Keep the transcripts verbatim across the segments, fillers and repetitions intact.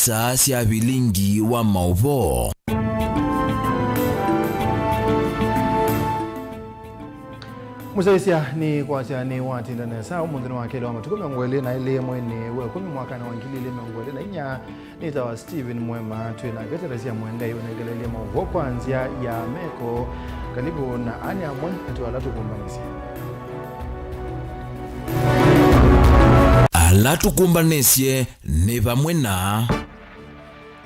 Star sya vilingi wa maũvoo. Mũsyaĩĩsya nĩ kwasya nĩ watinda nesa. Ũmũnthĩ nĩ wa kelĩ wa matukũ mĩongo ĩlĩ na ĩlĩ mweinĩ wa ĩkũmi mwakanĩ wa ngili ilĩ mĩongo ĩlĩ na inya. Nĩtawa Stephen Mwema, twĩ na ngeteto sya Mwendai ũnengeleelye maũvoo kwa nzĩa ya meko. Kalivu na ani amwe atĩ ala tũkũmbanĩsye. Ala tũkũmbanĩsye nĩ vamwe na.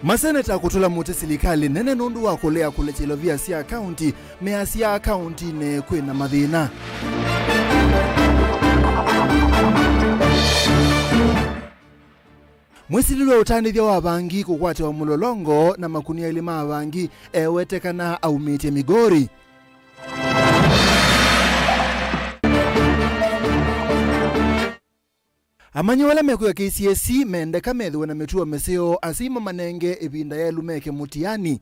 Maseneta kũtũla mũtĩ silikalĩ nene nũndũ wa kũlea kũlekya ilovia sya kaunti, measya kauntinĩ kwĩ na mathĩna. Mwĩsilĩlwe ũtanĩthya wa vangi kũkwatĩwa mũlolongo na makunia elĩ ma vangi ewete kana aumĩtye Migori. Amanyĩw'a ala mekwĩa K C S E mendeka methĩwe na mĩtuo mĩseo, asyai mamanenge ĩvinda yaĩlu meke mũtiani.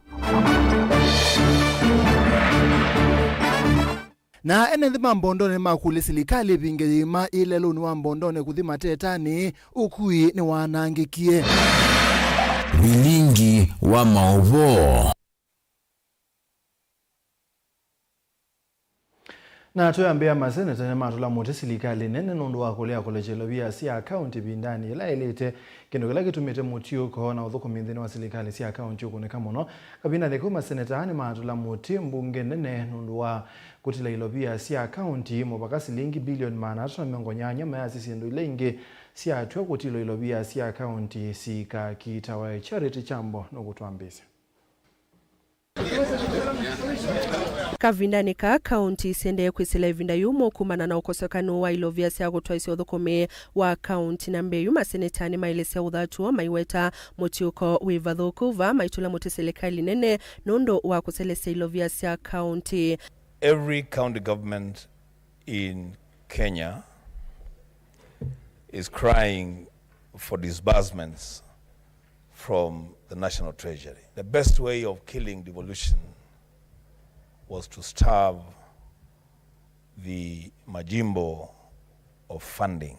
Na ene nthĩ ma Mbondoni nĩmakũlya silikalĩ ĩvinge yĩima ĩlelũnĩ wa Mbondoni kũthi Matetanĩ, ũkui nĩwanangĩkie. Vilingi wa maũvoo. Na twĩambĩa, maseneta nĩmatũla mũtĩ silikalĩ nene nũndũ wa kũlea kũlekya ilovia sya kaunti ĩvindanĩ yĩla yaĩlĩte, kĩndũ kĩla kĩtumĩte mũtiũko na ũthũkũmi nthĩnĩ wa silikalĩ sya kaunti ũkũnĩka mũno. Kavindanĩ kau, maseneta aa nĩmatũla mũtĩ mbunge nene nũndũ wa kũtila ilovia sya kaunti mũvaka silingi bilioni maana atatũ na mĩongo nyanya mayasya syĩndũ ila ingĩ syatw'a kũtilwa ilovia sya kaunti sikakitawe. Charity Kyambo nũkũtwambĩĩsya. Kavindanĩ kaa, kaunti siendee kwĩsĩla ĩvinda yũmũ kumana na ũkosekanu wa ilovia sya kũtwaĩsya ũthũkũmi wa kaunti. Na mbee yu, maseneta nĩmaelesya ũthatu woo maiweta mũtiũko wĩ vathũku, vaa maitũla mũtĩ silikalĩ nene nũndũ wa kũselesya ilovia sya kaunti. Every county government in Kenya is crying for disbursements from the National Treasury. The best way of killing devolution was to starve the majimbo of funding.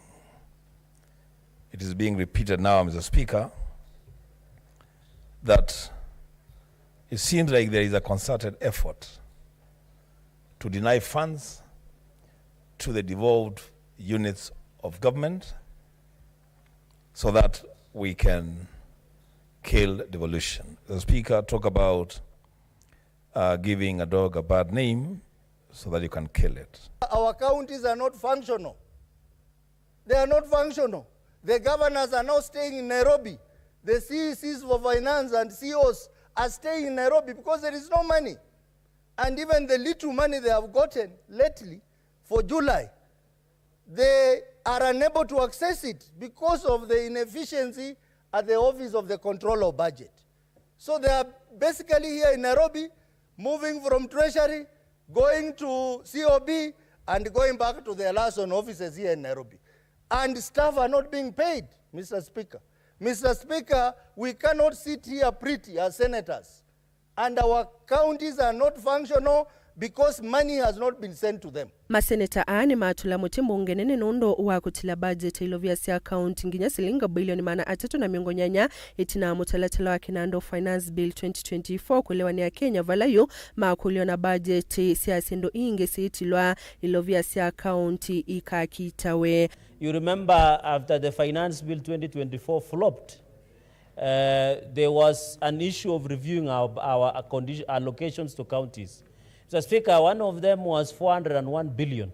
It is being repeated now, Mister Speaker, that it seems like there is a concerted effort to deny funds to the devolved units of government so that we can kill devolution. The Speaker talk about, uh, giving a dog a bad name so that you can kill it. Our counties are not functional. They are not functional. The governors are now staying in Nairobi. The C E Cs for finance and C E Os are staying in Nairobi because there is no money. And even the little money they have gotten lately for July, they are unable to access it because of the inefficiency at the Office of the Controller of Budget. So they are basically here in Nairobi, moving from Treasury, going to C O B, and going back to their liaison offices here in Nairobi. And staff are not being paid, Mister Speaker. Mister Speaker, we cannot sit here pretty as senators, and our counties are not functional because money has not been sent to them. Maseneta aa nĩmatũla mũtĩ mbunge nene nũndũ wa kũtila budget ya ilovia sya kaunti nginya silingi bilioni maana atatũ na mĩongo nyanya ĩtina wa mũtalatala wa Kinanda Finance Bill twenty twenty-four kũelewanĩa Kenya, vala yu makũlya ona budget sya syĩndũ ingĩ siitilwa ilovia sya kaunti ikakitawe. You remember after the Finance Bill twenty twenty-four flopped, uh, there was an issue of reviewing our, our condi-, allocations to counties. Mister Speaker, one of them was four hundred and one billion.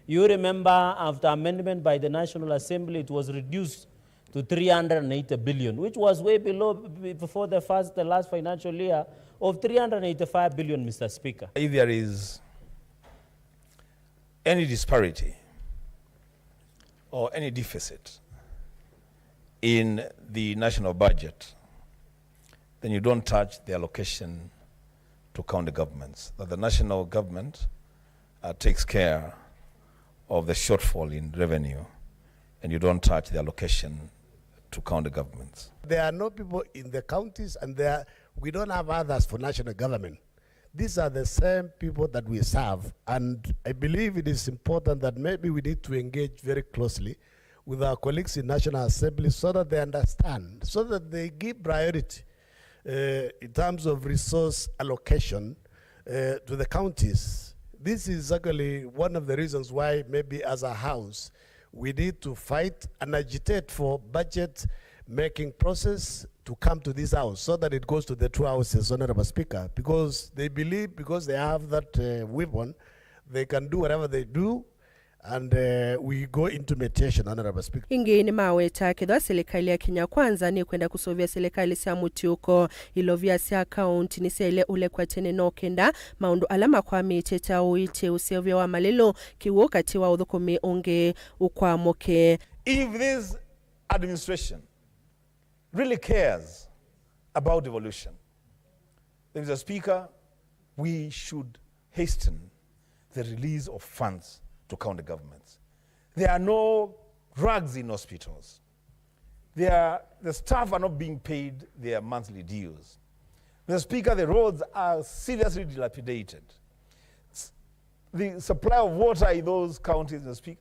You remember after amendment by the National Assembly, it was reduced to three hundred and eighty billion, which was way below, b-, before the first, the last financial year of three hundred and eighty-five billion, Mister Speaker. If there is any disparity or any deficit in the national budget, then you don't touch the allocation to county governments. That the national government, uh, takes care of the shortfall in revenue, and you don't touch the allocation to county governments. There are no people in the counties, and there, we don't have others for national government. These are the same people that we serve, and I believe it is important that maybe we need to engage very closely with our colleagues in National Assembly so that they understand, so that they give priority uh, in terms of resource allocation uh, to the counties. This is actually one of the reasons why maybe as a house we need to fight and agitate for budget making process to come to this house so that it goes to the two houses, Honorable Speaker, because they believe, because they have that uh, weapon, they can do whatever they do and uh, we go into mediation, Honorable Speaker. Ĩngĩ nĩmaweta kethwa silikalĩ ya Kenya Kwanza nĩkwenda kũsũvĩa silikalĩ sya mũtiũko, ilovia sya kaunti nĩsyaĩle ũlekwa tene no kenda maũndũ ala makwamĩtye ta ũiiti, ũseũvya wa malĩlũ, kĩw'ũ katĩ wa ũthũkũmi ũngĩ ũkwamũke. If this administration really cares about devolution, then, Mister Speaker, we should hasten the release of funds to county governments. There are no drugs in hospitals. They are, the staff are not being paid their monthly dues. Mister Speaker, the roads are seriously dilapidated. S-, the supply of water in those counties, Mister Speaker,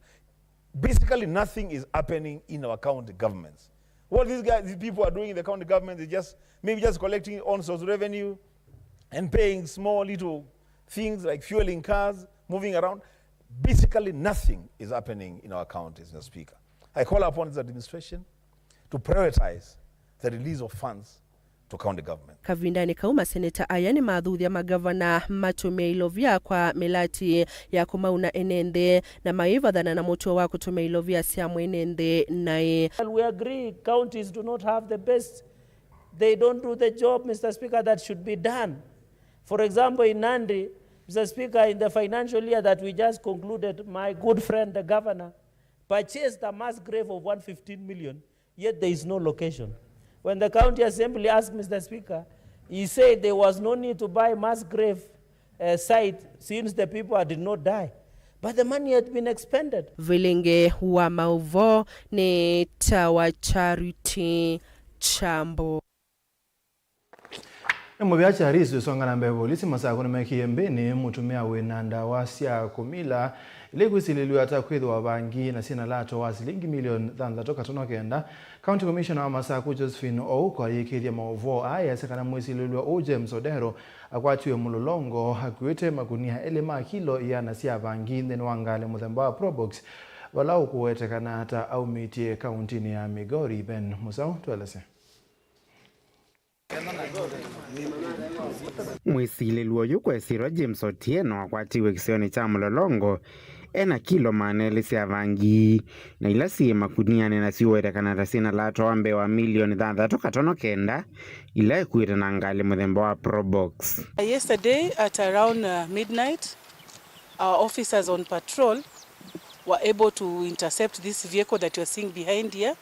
basically nothing is happening in our county governments. What these guys, these people are doing in the county government is just maybe just collecting on source revenue and paying small little things like fueling cars, moving around. Basically, nothing is happening in our counties, Mister Speaker. I call upon this administration to prioritize the release of funds to county government. Kavindanĩ kau, maseneta aya nĩmathuthya magavana matũmĩe ilovia kwa mĩlati ya kũmauna ene nthĩ, na maivathana na mũtuo wa kũtũmĩa ilovia sya mwene nthĩ naĩ. Well, we agree counties do not have the best, they don't do the job, Mister Speaker, that should be done. For example, in Nandi, Mister Speaker, in the financial year that we just concluded, my good friend, the governor, purchased a mass grave of one fifteen million, yet there is no location. When the county assembly asked Mister Speaker, he said there was no need to buy mass grave uh, site since the people had not died. But the money had been expended. Vilingĩ wa maũvoo nĩ ta wa Charity Chambo. Nĩ mũvea Charisi ũsonga na mbee. Volisi Masakũ nĩmekie mbĩnĩ mũtumĩa wĩ na ndawa sya kũmila ila ikwĩsilĩlw'a ta kwĩthĩwa vangi na syĩna lato wa silingi milioni thanthatũ katono kenda. County Commissioner wa Masakũ Josephine Ouko ayĩkĩĩthya maũvoo aa easya kana mwĩsilĩlw'a ũũ James Odero akwatiwe Mũlolongo akuĩte makunia elĩ ma kilo iana sya vangi nthĩnĩ wa ngalĩ mũthemba wa Probox, vala ũkũwetekana ta aumĩtye kauntinĩ ya Migori. Ben Mũsaũ, tũelesye. Mwĩsilĩlw'a ũyũ kwesĩlwa James Otieno akwatiwe kĩsionĩ kya Mũlolongo e na kilo maana elĩ sya vangi, na ila syĩ makunianĩ na siũwetekana ta syĩ na lato wa mbee wa milioni thanthatũ katono kenda, ila ikuĩte na ngalĩ mũthemba wa Probox. Yesterday at around uh, midnight, our officers on patrol were able to intercept this vehicle that you're seeing behind here,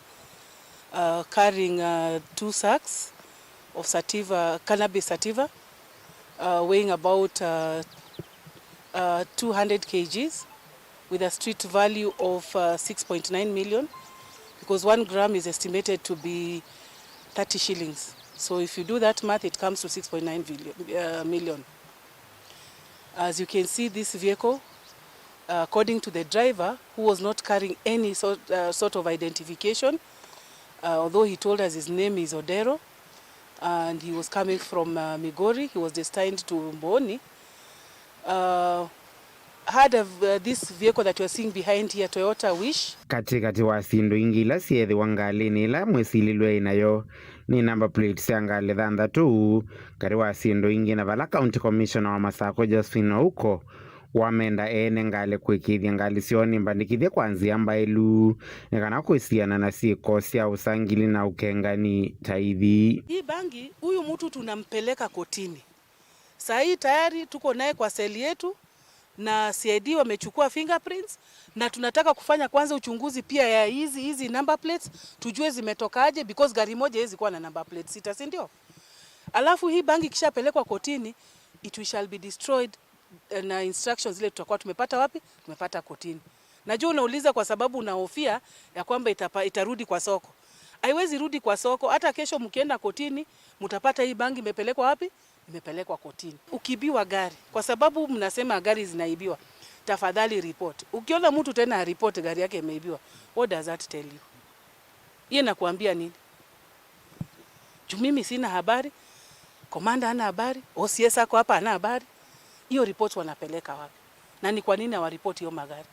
uh, carrying uh, two sacks of sativa, cannabis sativa, uh, weighing about uh, uh, two hundred kgs, with a street value of uh, six point nine million, because one gram is estimated to be thirty shillings. So if you do that math, it comes to six point nine million. As you can see, this vehicle, uh, according to the driver, who was not carrying any sort, uh, sort of identification, uh, although he told us his name is Odero and he was coming from uh, Migori, he was destined to Mboni. Uh, had a, uh, this vehicle that you're seeing behind here, Toyota Wish. Katĩkatĩ wa syĩndũ ingĩ ila syeethĩwa ngalĩnĩ ĩla mwĩsilĩlw'a ĩ nayo nĩ number plate sya ngalĩ thanthatũ, katĩ wa syĩndũ ingĩ, na vala County Commissioner wa Masakũ Josephine Ouko wamenda ene ngalĩ kũĩkĩĩthya ngalĩ syoo nĩ mbandĩkĩthye kwa nzĩa mbaĩlu nĩ kana kwĩsiana na syĩko sya ũsangili na ũkengani ta ithi. Hii bangi, huyu mtu tunampeleka kotini. Saa hii tayari tuko naye kwa seli yetu na C I D wamechukua fingerprints, na tunataka kufanya kwanza uchunguzi pia ya hizi, hizi number plates, tujue zimetokaje, because gari moja haiwezi kuwa na number plate sita, si ndio? Alafu hii bangi ikishapelekwa kotini, it shall be destroyed, eh, na instructions zile tutakuwa tumepata wapi? Tumepata kotini. Najua unauliza kwa sababu unahofia ya kwamba itapa-, itarudi kwa soko. Haiwezi rudi kwa soko. Hata kesho mkienda kotini, mtapata hii bangi imepelekwa wapi? Imepelekwa kotini. Ukiibiwa gari, kwa sababu mnasema gari zinaibiwa, tafadhali report. Ukiona mtu tena report gari yake imeibiwa, what does that tell you? Hiyo inakuambia nini? Juu mimi sina habari, komanda hana habari, O C S ako hapa hana habari. Hiyo report wanapeleka wapi? Na ni kwa nini hawaripoti hiyo magari?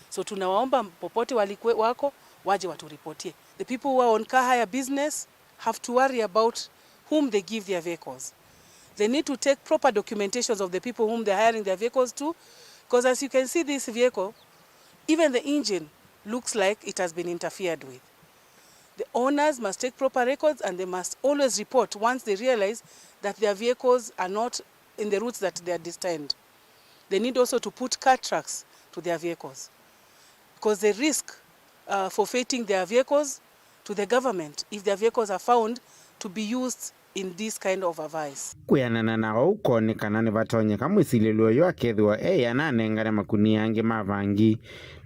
So tunawaomba popote walikwe, wako, waje waturipotie. The people who are on car hire business have to worry about whom they give their vehicles. They need to take proper documentations of the people whom they're hiring their vehicles to, because as you can see, this vehicle, even the engine looks like it has been interfered with. The owners must take proper records and they must always report once they realize that their vehicles are not in the routes that they are destined. They need also to put car tracks to their vehicles, because they risk, uh, forfeiting their vehicles to the government if their vehicles are found to be used in this kind of a vice. Kwĩanana na ũu, kwonekana nĩvatonyeka mwĩsilĩlyo ũyũ akethĩwa e ananengane makũnia angĩ ma vangi,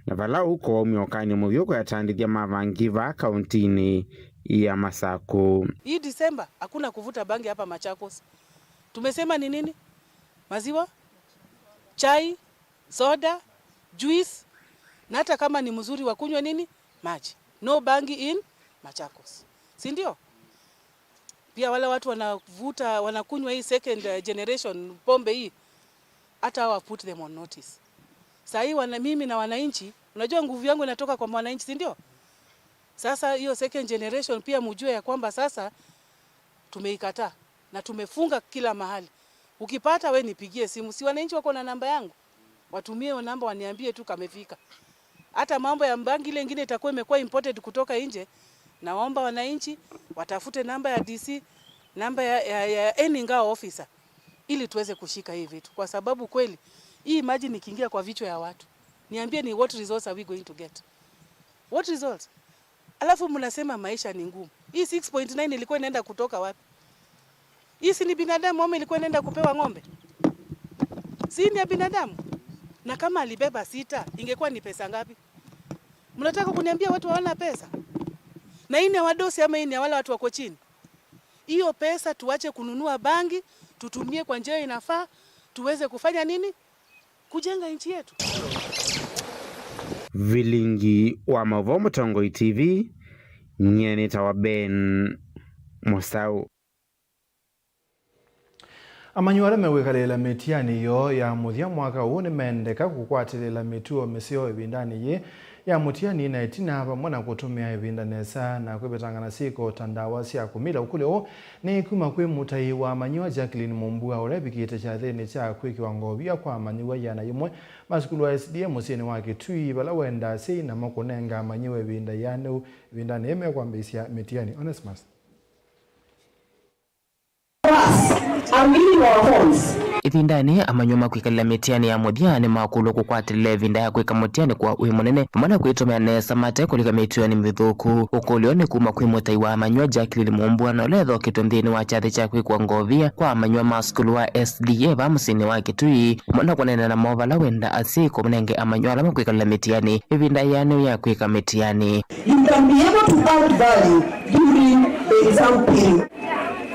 na vala ũu kũwaumya ũkany'o mũvyũ kũyatandĩthya ma vangi vaa kauntinĩ ya Masaku. Hii December hakuna kuvuta bangi hapa Machakos. Tumesema ni nini? Maziwa, chai, soda, juice, na hata kama ni mzuri wa kunywa nini? Maji. No bangi in Machakos. Si ndio? Pia wale watu wanavuta, wanakunywa hii second, eh, generation pombe hii, hata hawa put them on notice. Saa hii wana, mimi na wananchi, unajua nguvu yangu inatoka kwa mwananchi, si ndio? Sasa hiyo second generation pia mujue ya kwamba sasa tumeikataa na tumefunga kila mahali. Ukipata we nipigie simu, si wananchi wako na namba yangu? Watumie hiyo namba waniambie tu kamefika. Hata mambo ya bangi ile ingine itakuwa imekuwa imported kutoka nje, naomba wananchi watafute namba ya D C, namba ya, ya, ya any ngao officer ili tuweze kushika hii vitu, kwa sababu kweli hii maji nikiingia kwa vichwa ya watu, niambie ni what results are we going to get? What results? Alafu mnasema maisha ni ngumu. Hii six point nine ilikuwa inaenda kutoka wapi? Hii si ni binadamu ama ilikuwa inaenda kupewa ng'ombe? Si ni ya binadamu? Na kama alibeba sita, ingekuwa ni pesa ngapi? Mnataka kuniambia watu hawana pesa? Na hii ni ya wadosi ama hii ni ya wale watu wako chini? Hiyo pesa tuache kununua bangi, tutumie kwa njia inafaa, tuweze kufanya nini? Kujenga nchi yetu. Vilingi wa maũvoo Mũtongoi T V, nyie nĩtawa Ben Mũsaũ. Amanyĩw'a ala mekwĩkalĩla mĩtiani yoo ya mũthya mwaka ũũ nĩmendeka kũkwatĩlĩla mĩtuo mĩseo ĩvindanĩ yĩĩ ya mũtiani na ĩtina, vamwe na kũtũmĩa ĩvinda nesa na kwĩvetangana syĩko ta ndawa sya kũmila. Ũkũlyo ũũ nĩ kuma kwĩ mũtai wa amanyĩw'a Jacqueline Mumbua, ũla evikĩte kyathĩnĩ kya kwĩkĩwa ngovia kwa amanyĩw'a ĩana yĩmwe ma sukulu wa S D A mũsyĩnĩ wa Kitui, vala wendaa asyai namo kũnenga amanyĩw'a ĩvinda yĩanĩu ĩvindanĩ yĩĩ mekwambĩĩsya mĩtiani. Onesmus. Us, I'm leaving our phones. Ĩvindanĩ, amanyĩw'a ma kwĩkalĩla mĩtiani ya mũthya nĩmakũlw'a kũkwatĩlĩla ĩvinda ya kwĩka mũtiani kwa wĩ mũnene, vamwe na kwĩtũmĩa nesa mate kũlika mĩtiani mĩthũku. Ũkũlyo nĩ kuma kwĩ mũtai wa amanyĩw'a Jacqueline Mumbua, na ũla ethoketwe nthĩnĩ wa kyathĩ kya kwĩkwa ngovia kwa amanyĩw'a ma sukulu wa S D A vaa mũsyĩnĩ wa Kitui, vamwe na kũneena namo vala wenda asyai kũnenge amanyĩw'a ala makwĩkalĩla mĩtiani ĩvinda yĩanĩu ya kwĩka mĩtiani. You can be able to add value during the exam period.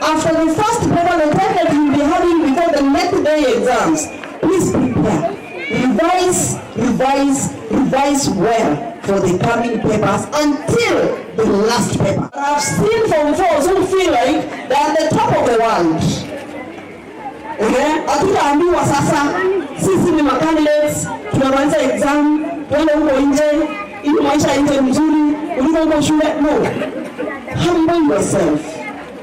After the first paper, the time that you'll be having before the next day exams, please prepare. Revise, revise, revise well for the coming papers until the last paper. I've seen form fours who feel like they're at the top of the world. Eh, hatutaambiwa sasa, sisi ni macandidates, tunamaliza exam, tuende huko nje, ili maisha yaende mzuri, kuliko huko shule. No. Humble yourself.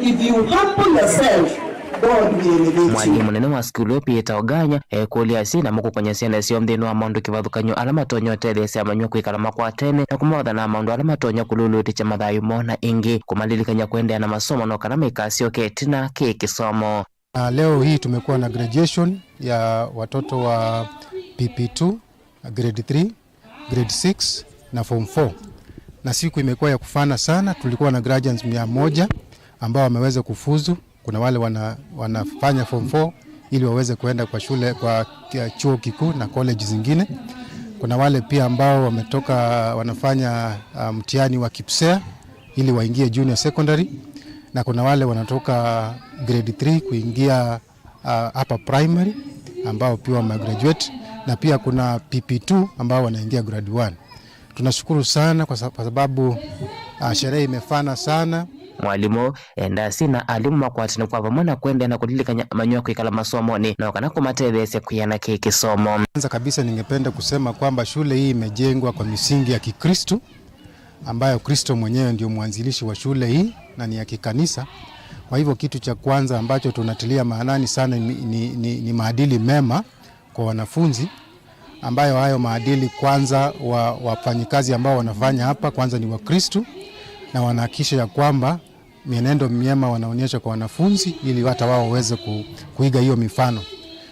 If you humble yourself, God will elevate you. Mwalimũ mũnene wa sukulu ũũ, Peter Oganya, ekũlya asyai namo kũkony'a syana syoo nthĩnĩ wa maũndũ kĩvathũkany'o ala matonya ũtetheesya amanyĩw'a kwĩkala makwatene na kũmawatha na maũndũ ala matonya kũlulutĩkya mathayũ moo na ĩngĩ kũmalilikany'a kũendeea na masomo no kana maikasyoke ĩtina kĩ kĩsomo. Na leo hii tumekuwa na graduation ya watoto wa P P two, grade three, grade six na form four. Na siku imekuwa ya kufana sana, tulikuwa na graduates mia moja ambao wameweza kufuzu. Kuna wale wana-, wanafanya form four ili waweze kuenda kwa shule, kwa kia-, chuo kikuu na college zingine. Kuna wale pia ambao wametoka, wanafanya, ah, mtihani wa KPSEA ili waingie junior secondary, na kuna wale wanatoka grade three kuingia, ah, upper primary ambao pia wamegraduate. na pia kuna P P two ambao wanaingia grade one. Tunashukuru sana kwa sa-, kwa sababu, ah, sherehe imefana sana. Mwalimũ endaa syana na alimũ makwatane kwa vamwe na kũendeea na kũlilikany'a manyuva kwĩkala masomonĩ, no kana kũmatetheesya kwĩana kĩ kĩsomo. Kwanza kabisa, ningependa kusema kwamba shule hii imejengwa kwa misingi ya Kikristu, ambayo Kristo mwenyewe ndio mwanzilishi wa shule hii na ni ya kikanisa. Kwa hivyo, kitu cha kwanza ambacho tunatilia maanani sana ni, ni, ni, ni maadili mema kwa wanafunzi, ambayo hayo maadili kwanza wa, wafanyikazi ambao wanafanya hapa kwanza ni Wakristu, na wanahakikisha ya kwamba mienendo miema wanaonyesha kwa wanafunzi ili hata wao waweze ku-, kuiga hiyo mifano.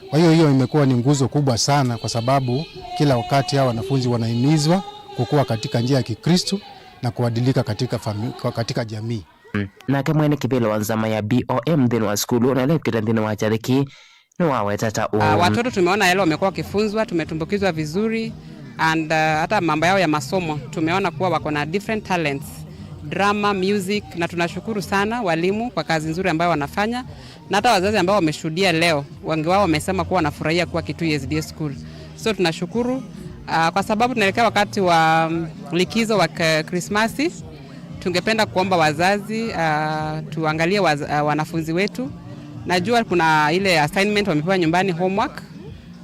Kwa hiyo, hiyo imekuwa ni nguzo kubwa sana, kwa sababu kila wakati hawa wanafunzi wanahimizwa kukua katika njia ya Kikristu na kuadilika katika fami-, katika jamii. Nake mwene kĩvĩla wa nzama ya B O M nthĩnĩ wa sukulu, na ĩla ĩkĩte nthĩnĩ wa kyathĩ kĩĩ, nĩwawetete ũũ. Ah, watoto tumeona yale wamekuwa wakifunzwa, tumetumbukizwa vizuri, and, ah, hata mambo yao ya masomo tumeona kuwa wako na different talents, drama, music, na tunashukuru sana walimu kwa kazi nzuri ambayo wanafanya, na hata wazazi ambao wameshuhudia leo, wengi wao wamesema kuwa wanafurahia kuwa Kitui S D A School. So tunashukuru, ah, kwa sababu tunaelekea wakati wa, mm, likizo wa k-, Krismasi. Tungependa kuomba wazazi, ah, tuangalie waz-, ah, wanafunzi wetu. Najua kuna ile assignment wamepewa nyumbani, homework.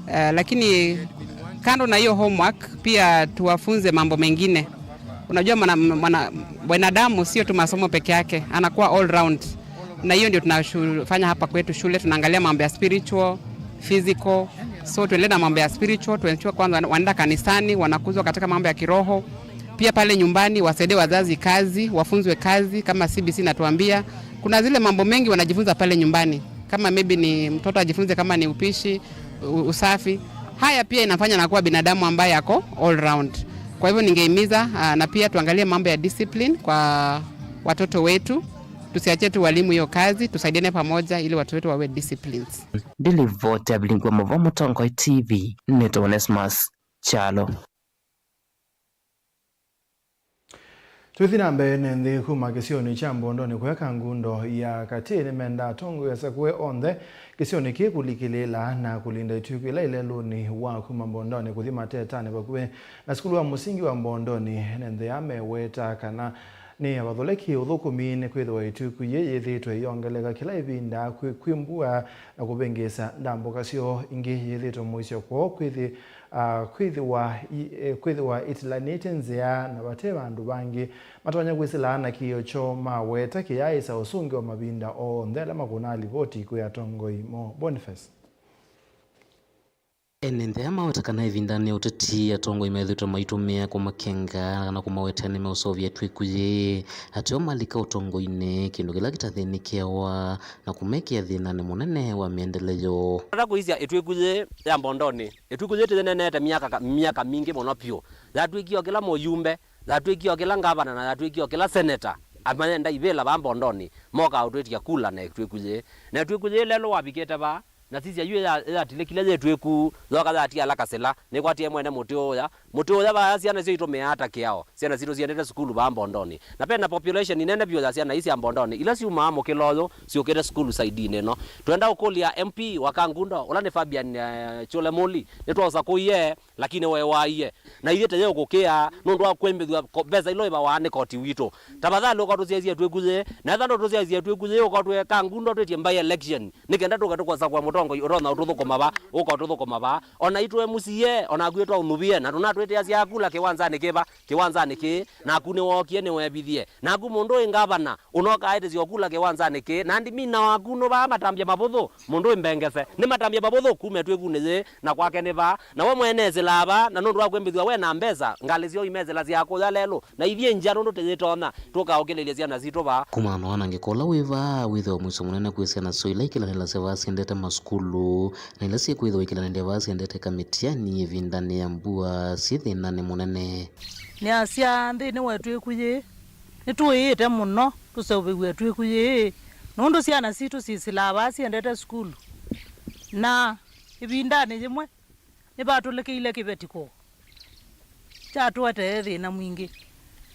Ah, lakini kando na hiyo homework, pia tuwafunze mambo mengine. Unajua mwana-, mwana-, mwanadamu sio tu masomo peke yake, anakuwa all round. Na hiyo ndio tunafanya hapa kwetu shule, tunaangalia mambo ya spiritual, physical. So tuendelee na mambo ya spiritual, tuensure kwanza wana-, wanaenda kanisani, wanakuzwa katika mambo ya kiroho. Pia pale nyumbani wasaidie wazazi kazi, wafunzwe kazi kama C B C inatuambia. Kuna zile mambo mengi wanajifunza pale nyumbani. Kama maybe ni mtoto ajifunze kama ni upishi, u-, usafi. Haya pia inafanya anakuwa binadamu ambaye ako all round. Kwa hivyo ningehimiza, ah, na pia tuangalie mambo ya discipline kwa watoto wetu. Tusiachie tu walimu hiyo kazi, tusaidiane pamoja ili watoto wetu wawe disciplines. Ndilivoti ya Vilingi wa Mavo Mũtongoi T V, nĩtwa Onesmus Kyalo. Twĩthi na mbee, ene nthĩ kuma kĩsionĩ kya Mbondonĩ kũya Kangundo ya Katĩ nĩmendaa atongoi asakũe onthe kĩsionĩ kĩĩ kũlikĩlĩĩla na kũlinda ĩtw'ĩku ĩla ĩlelũnĩ wa kuma Mbondonĩ kũthi Matetanĩ vakuvĩ na sukulu wa mũsingi wa Mbondonĩ. Ene nthĩ aa meweta kana nĩ avathũlĩki ũthũkũmi nĩ kwĩthĩwa ĩtw'ĩku yĩĩ yĩthĩĩtwe ĩyongeleka kĩla ĩvinda kwĩ, kwĩ mbua na kũvĩngĩĩsa ndambũka syoo. Ĩngĩ yĩthĩĩtwe mũisyo kwoo kwĩthĩ, ah, kwĩthĩwa i-, eh, kwĩthĩwa ĩtilanĩte nzĩa na vate vandũ vangĩ matonya kwĩsĩla na kĩĩo kyoo. Maweta kĩyaaĩsa ũsũngĩo mavinda onthe ala makũnaa livoti kwĩ atongoi moo. Boniface. Ene nthĩ aa maweta kana ĩvindanĩ ya ũteti, atongoi methĩĩtwe maitũmĩa kũmakenga kana kũmawetea nĩmeũseũvya ĩtw'ĩku yĩĩ. Ateo malika ũtongoinĩ, kĩndũ kĩla kĩtathĩnĩkĩawa na kũmekĩa thĩnanĩ mũnene wa mĩendeleyo. Ata kũisya ĩtw'ĩku yĩĩ ya Mbondonĩ, ĩtw'ĩku yĩĩ tĩyĩneenete myaka ka-, myaka mingĩ mũno vyũ. Yatw'ĩkie o kĩla mũyumbe, yatw'ĩkie o kĩla ngavana, na yatw'ĩkie o kĩla seneta. Amayenda ivĩla vaa Mbondonĩ, mokaa ũtwĩtya kula na ĩtw'ĩku yĩĩ. Na ĩtw'ĩku yĩĩ lelũ wavikĩte vaa, na sisya yu ya-, yatilĩkile yĩ ĩtw'ĩku, yoka yatiala kasĩla, nĩkwatie mwene mũtĩ ũya. Mũtĩ ũya vaya syana syo itũmĩaa ta kĩao. Syana sitũ siendete sukulu vaa Mbondonĩ. Na ve na population nene vyũ ya syana ii sya Mbondonĩ, ila syumaa mũkĩla ũyũ, syũkĩte sukulu saidinĩ ĩno. Twenda ũkũlya M P wa Kangundo, ũla nĩ Fabian, eh, Chule Muli, nĩtwaũsakũie, lakini wewaie. Na ithyĩ tũyĩ ũkũkĩa, nũndũ wa kwĩmbĩthw'a ko-, mbesa ila ĩvawaa nĩ koti witũ. Tafadhali ũka ũtũsyaĩsye ĩtw'ĩku yĩĩ, na ethĩwa ndũtũsyaĩsye ĩtw'ĩku yĩĩ, ũka ũtwĩe Kangundo twĩtye by election. Nĩ kenda tũke tũkasakũa mũtongoi ũtonya ũtũthũkũma va, ũka ũtũthũkũma va. O na itũ M C A, o naku ĩtwaũnũvie, na tũnatwĩtĩasya kula kĩwanzanĩ kĩva, kĩwanzanĩ kĩĩ, naku nĩwookie, nĩweevithie. Naku mũndũ wĩ ngavana, ũnoka aĩtĩsya kula kĩwanzanĩ kĩĩ, na ndimina waku nũvaa matambya mavũthũ, mũndũ wĩ mbengese. Nĩ matambya mavũthũ kuma ĩtw'ĩkunĩ yĩĩ, na kwake nĩ vaa. Na we mwene esĩlaa vaa, na nũndũ wa kwĩmbĩthw'a we na mbesa, ngalĩ syoo imesĩlasya kũya lelũ. Na ithyĩ ngya nũndũ tũyĩtonya, tũkaũkĩlĩlya syana sitũ vaa. Kumana na wanangĩko ũla wĩ vaa, wĩthĩwa mũisyo mũnene kwĩ syana syoo ila ikĩlanĩlasya vaa syendete masukulu, na ila syĩkwĩthĩwa ikĩlanĩlya vaa syendete kamĩtiani ĩvindanĩ ya mbua, syĩ thĩnanĩ mũnene. Nĩasya nthĩnĩ wa ĩtw'ĩku yĩĩ, nĩtũĩĩte mũno tũseũvĩw'e ĩtw'ĩku yĩĩ, nũndũ syana sitũ syĩsĩlaa vaa syendete sukulu. Na ĩvindanĩ yĩmwe, nĩvatũlĩkĩile kĩveti kũũ, kyatũetee thĩna mwingĩ.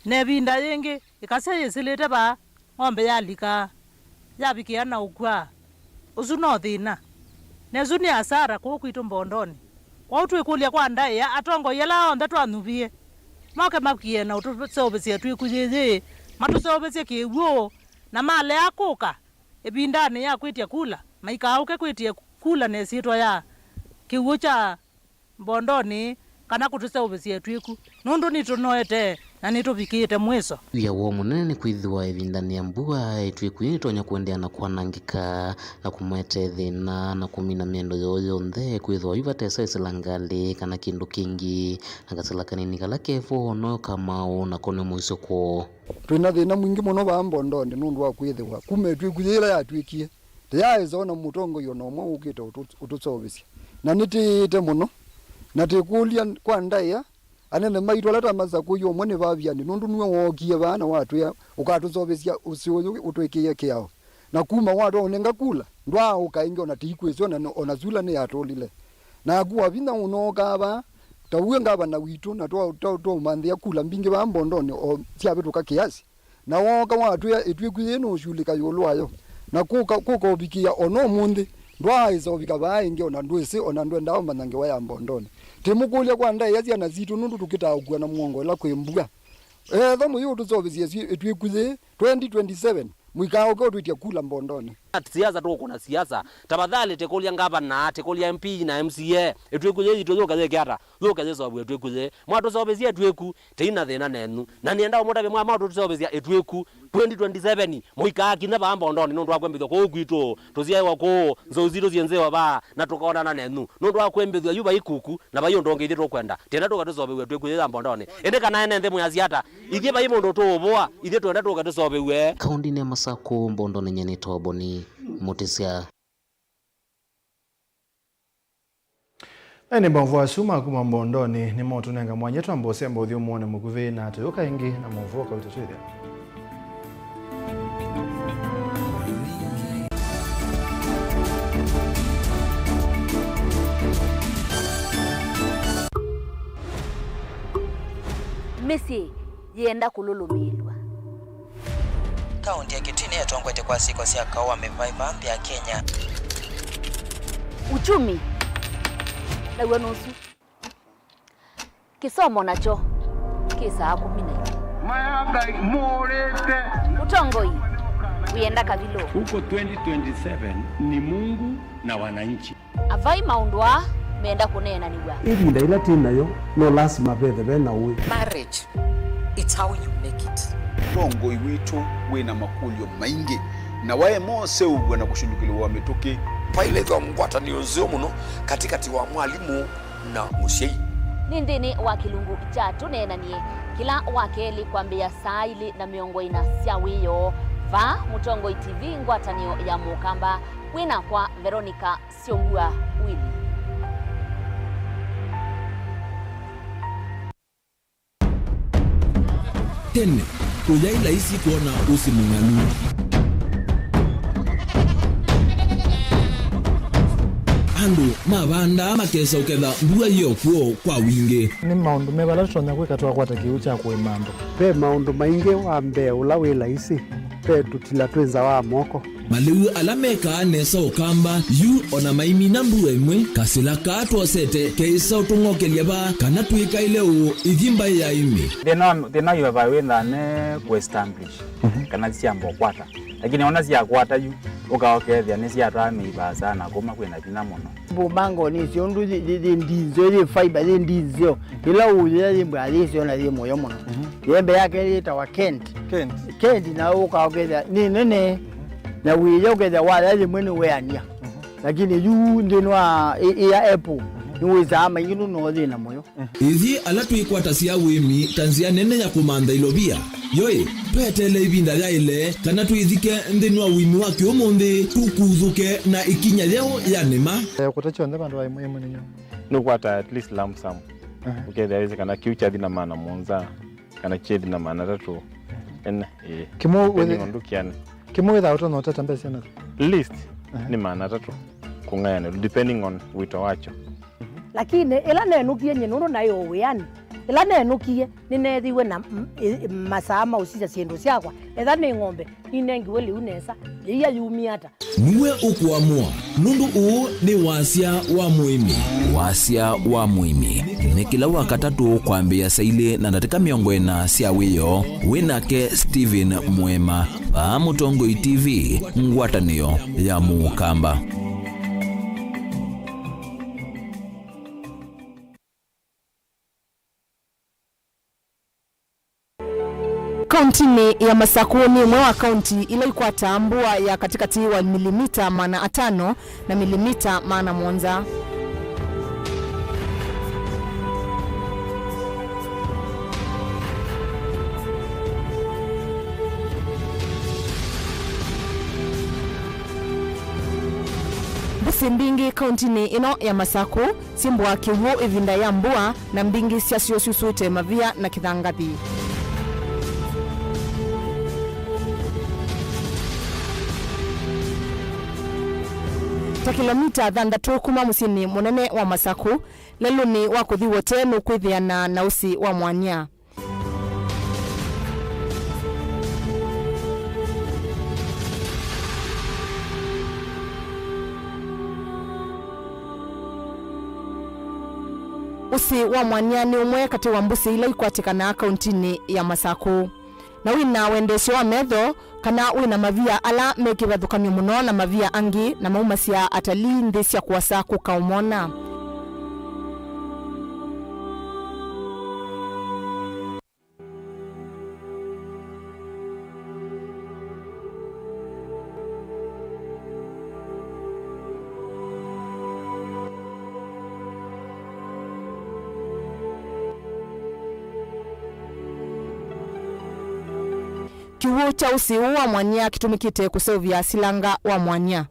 Na ĩvinda yĩngĩ, ĩkasya yĩsĩlĩte vaa, ng'ombe yalika, yavikĩa na ũkw'a. Ũsu no thĩna. Na ĩsu nĩ asara kũũ kwitũ Mbondonĩ. Kwoou twĩkũlya kwa ndaĩa, atongoi ala onthe twanyuvie, moke makie na ũtũseũvĩsye ĩtw'ĩku yĩyĩ, matũseũvĩsye kĩw'ũ, na malea kũka ĩvindanĩ ya kwĩtya kula, maikaaũke kwĩtya kula na ĩsyĩtwa ya kĩw'ũ kya Mbondonĩ, kana kũtũseũvĩsya ĩtw'ĩku, nũndũ nĩtũnoete na nĩtũvikĩĩte mwĩso. Wĩa woo mũnene nĩ kwĩthĩwa ĩvindanĩ ya mbua, ĩtw'ĩku yĩĩ nĩtonya kũendeea na kwanangĩka na kũmũete thĩna na kũmina mĩendo yoo yonthe, kwĩthĩwa yu vatesa ĩsilangalĩ kana kĩndũ kĩngĩ, na kasila kanini kala ke vo no kamaũ nako nĩ mũisyo kwoo. Twĩ na thĩna mwingĩ mũno vaa Mbondonĩ nũndũ wa kwĩthĩwa kuma ĩtw'ĩku yĩĩ yĩla yatw'ĩkie, tĩyaaĩsa ona mũtongoi o na ũmwe ũkĩte ũtũ-, ũtũseũvĩsya. Na nĩtĩĩte mũno, na tĩkũlya kwa ndaĩa, anene maitũ ala tamasakũie ũmwe nĩ Vaviani, nũndũ nue wookie vaa na watwĩa ũkatũseũvĩsya ũsĩ ũyũ ũtwĩkĩĩe kĩao. Na kuma watwaũnenga kula, ndwaaũka ĩngĩ, ona tĩikwĩsĩ ona, ona sula nĩyatũlile. Naku Wavinya ũnookaa vaa, ta ũw'e ngavana witũ, na twa-, twa-, twaũmanthĩa kula mbingĩ vaa Mbondonĩ o syavĩtũka kĩasi. Na wooka watwĩa ĩtw'ĩku yĩĩ nũũsyulĩka ĩũlũ wayo, na kũka, kũka ũvikĩĩa o na ũmũnthĩ, ndwaaĩsa ũvika vaa ĩngĩ, o na ndwĩsĩ, o na ndwendaa ũmanya ngewa ya Mbondonĩ. Tĩmũkũlya kwa ndaĩa syana sitũ, nũndũ tũkĩtaa ũkua na mũongo ĩla kwĩ mbua. Ethwa mũyĩũtũseũvĩsya ĩtw'ĩku yĩĩ twenty twenty-seven, mũikaaũke ũtwĩtye kula Mbondonĩ. Siasa tũkũna siasa. Tafadhali tĩkũlya ngavana, tĩkũlya M P na M C A, ĩtw'ĩku yĩĩ yitũ yũke yĩke ata? Yũke yĩseũvĩwe ĩtw'ĩku yĩĩ. Mwatũseũvĩsya ĩtw'ĩku, tĩi na thĩna nenyu. Na nĩenda ũmũtavya mwa-, mwatũseũvĩsya ĩtw'ĩku twenty twenty-seven, mũikaakinya vaa Mbondonĩ nũndũ wa kwĩmbĩthw'a kũũ kwitũ, tũsyaĩwa kũũ, nzou sitũ syĩ nzeo vaa, na tũkonana nenyu. Nũndũ wa kwĩmbĩthw'a yu vai kuku, na vai ũndũ ũngĩ ithyĩ tũkwenda. Tĩenda tũke tũseũvĩw'e ĩtw'ĩku yĩĩ ya Mbondonĩ. Ĩndĩ kana ene nthĩ mwĩasya ata? Ithyĩ vai mũndũ tũũvũa, ithyĩ twenda tũke tũseũvĩw'e. Kaũndĩnĩ ya Masakũ, Mbondonĩ, nyie nĩtawa Boni Mũtĩsya. Na ĩndĩ maũvoo asu ma kuma Mbondonĩ nĩmaũtũnenga mwanya twambe ũsemba ũthyũmũonĩ mũkuvĩ, na tũyũka ĩngĩ na maũvoo kauta twĩthĩa. Mĩsyĩ yĩenda kũlũlũmĩĩlw'a. Kaũntĩ ya Kitui nĩyo ĩtongoetye kwa syĩko sya kaũ wa mĩvaĩva nthĩ ya Kenya. Uchumi naw'o nũsu. Kĩsomo nakyo kĩ saa kũmi na imwe. Maya Ngai mũũrĩte. Ũtongoi wĩenda kavilũ. Huko twenty twenty-seven ni Mungu na wananchi. Avai maũndũ aa menda kũneenanĩw'a. Ĩvinda yĩla twĩ nayo, no lasima vethe ve na ũĩ. Marriage, it's how you make it. Ũtongoi witũ wĩ na makũlyo maingĩ, na waema ũseũvw'a na kũsyũlũkĩlw'a mĩtũkĩ. Vailethwa ngwatanĩo nzeo mũno katĩkatĩ wa mwalimũ na mũsyai. Nĩ nthĩnĩ wa kĩlungu kya Tũneenanie, kĩla wa kelĩ kwambĩĩa saa ilĩ na mĩongo ĩna sya wĩoo, vaa Mũtongoi T V, ngwatanĩo ya Mũkamba, wĩ nakwa Veronica Syombua Willy. Tene, kũyaĩ laisi kwona ũsĩ mũng'alu. Andũ mavandaa makesa ũketha mbua yĩ o kw'o kwa wingĩ. Nĩ maũndũ meva ala tũtonya kwĩka twakwata kĩw'ũ kya kũĩma andũ? Ve maũndũ maingĩ. Wa mbee ũla wĩ laisi, ve tũtila twĩ nza wa moko. Malĩu ala mekaa nesa Ũkamba yu o na maimina mbua ĩmwe, kasĩla kaa twosete keĩsa ũtũng'okelya vaa kana twĩkaĩle ũũ ithi mbaĩ ya ĩmĩ. Thĩna wa, thĩna wa ivava wĩthaa me kũ establish, mhm, kana syamba ũkwata. Lakini ona syakwata yu, ũka ũkethĩa nĩsyatwaa mĩivaa sana kuma kwĩna vinya mũno. Mbũmbangonĩ ĩsu ũndũ yĩ, yĩ, yĩ ndinzeo, yĩ fiber, yĩ ndinzeo. Ĩla ũyĩa yĩ mbaa yĩseo na yĩ mũyo mũno. Mhm. Yembe yake yĩtawa Kent. Kent. Kent na ũka ũkethĩa nĩ nene, na wĩya ũkethĩa waya yĩmwe nĩ weania. Mhm. Lakini yu nthĩnĩ wa ĩ-, ĩya apple, mhm, nĩ wĩsaa maingĩ nũno yĩ na mũyo. Ithyĩ ala twĩkwatasya ũĩmi ta nzĩa nene ya kũmantha ilovia, yoĩ, tweteele ĩvinda yaĩle kana twĩthike nthĩnĩ wa ũĩmi wa kĩũmũnthĩ, tũkuthũke na ĩkinya yeũ ya nĩma. Eh, kũta kyonthe vandũ va ĩmwe ĩmwe nĩ nyũmũ. Nũkwata at least lump sum. Aha. Ũkethĩa wĩsĩ kana kĩu kyathi na maana mũonza, kana kyethi na maana atatũ. Ene, ĩĩ. Kĩmwe depending wĩthĩ-, on ndũkĩane. Kĩmwe wĩthaa ũtonya ũtata mbesa na least, aha, nĩ maana atatũ kũng'ayanĩlwa, depending on wĩto wakyo. Lakini ĩla nenũkie nyie nũndũ naĩ o wĩanĩ, Ĩla nenũkie, nĩneethĩiwe na m-, ĩ-, ĩ-, masaa ma ũsisya syĩndũ syakwa. Etha nĩ ng'ombe, ninengiwe lĩu nesa, yĩia yumie ata? Nĩwe ũkũamũa, nũndũ ũũ nĩ Wasya wa Mũĩmi. Wasya wa Mũĩmi nĩ kĩla Wakatatũ kwambĩĩa saa ilĩ na ndatĩka mĩongo ĩna sya wĩoo, wĩ nake Stephen Mũema, vaa Mũtongoi T V, ngwatanĩo ya Mũkamba. Kauntinĩ ya Masakũ nĩ ĩmwe wa kaunti ila ikwataa mbua ya katĩkatĩ wa milimita maana atano na milimita maana mũonza. Mbũsĩ mbingĩ kauntinĩ ĩno ya Masakũ syĩmbũaa kĩw'ũ ĩvinda ya mbua, na mbingĩ syasyo syusũĩte mavia na kĩthangathi. Ta kĩlomita thanthatũ kuma mũsyĩnĩ mũnene wa Masakũ, lelũnĩ wa kũthi Wote nũkwĩthĩana na ũsĩ wa mwanya. Ũsĩ wa Mwanya nĩ ũmwe katĩ wa mbũsĩ ila ikwatĩkanaa kauntinĩ ya Masakũ. Na wĩna wendeesyo wa metho, kana wĩna mavia ala me kĩvathũkany'o mũno na mavia angĩ na maumasya atalii nthĩ sya kũasa kũka ũmona. Kĩw'ũ kya ũsĩ ũũ wa mwanya kĩtũmĩkĩte kũseũvya silanga wa mwanya.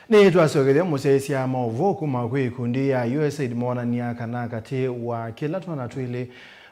Nĩtwasyokeethya mũsyaĩĩsya maũvoo kuma kwĩ ikundi ya USAID moonany'a kana katĩ wa kĩla twana twĩlĩ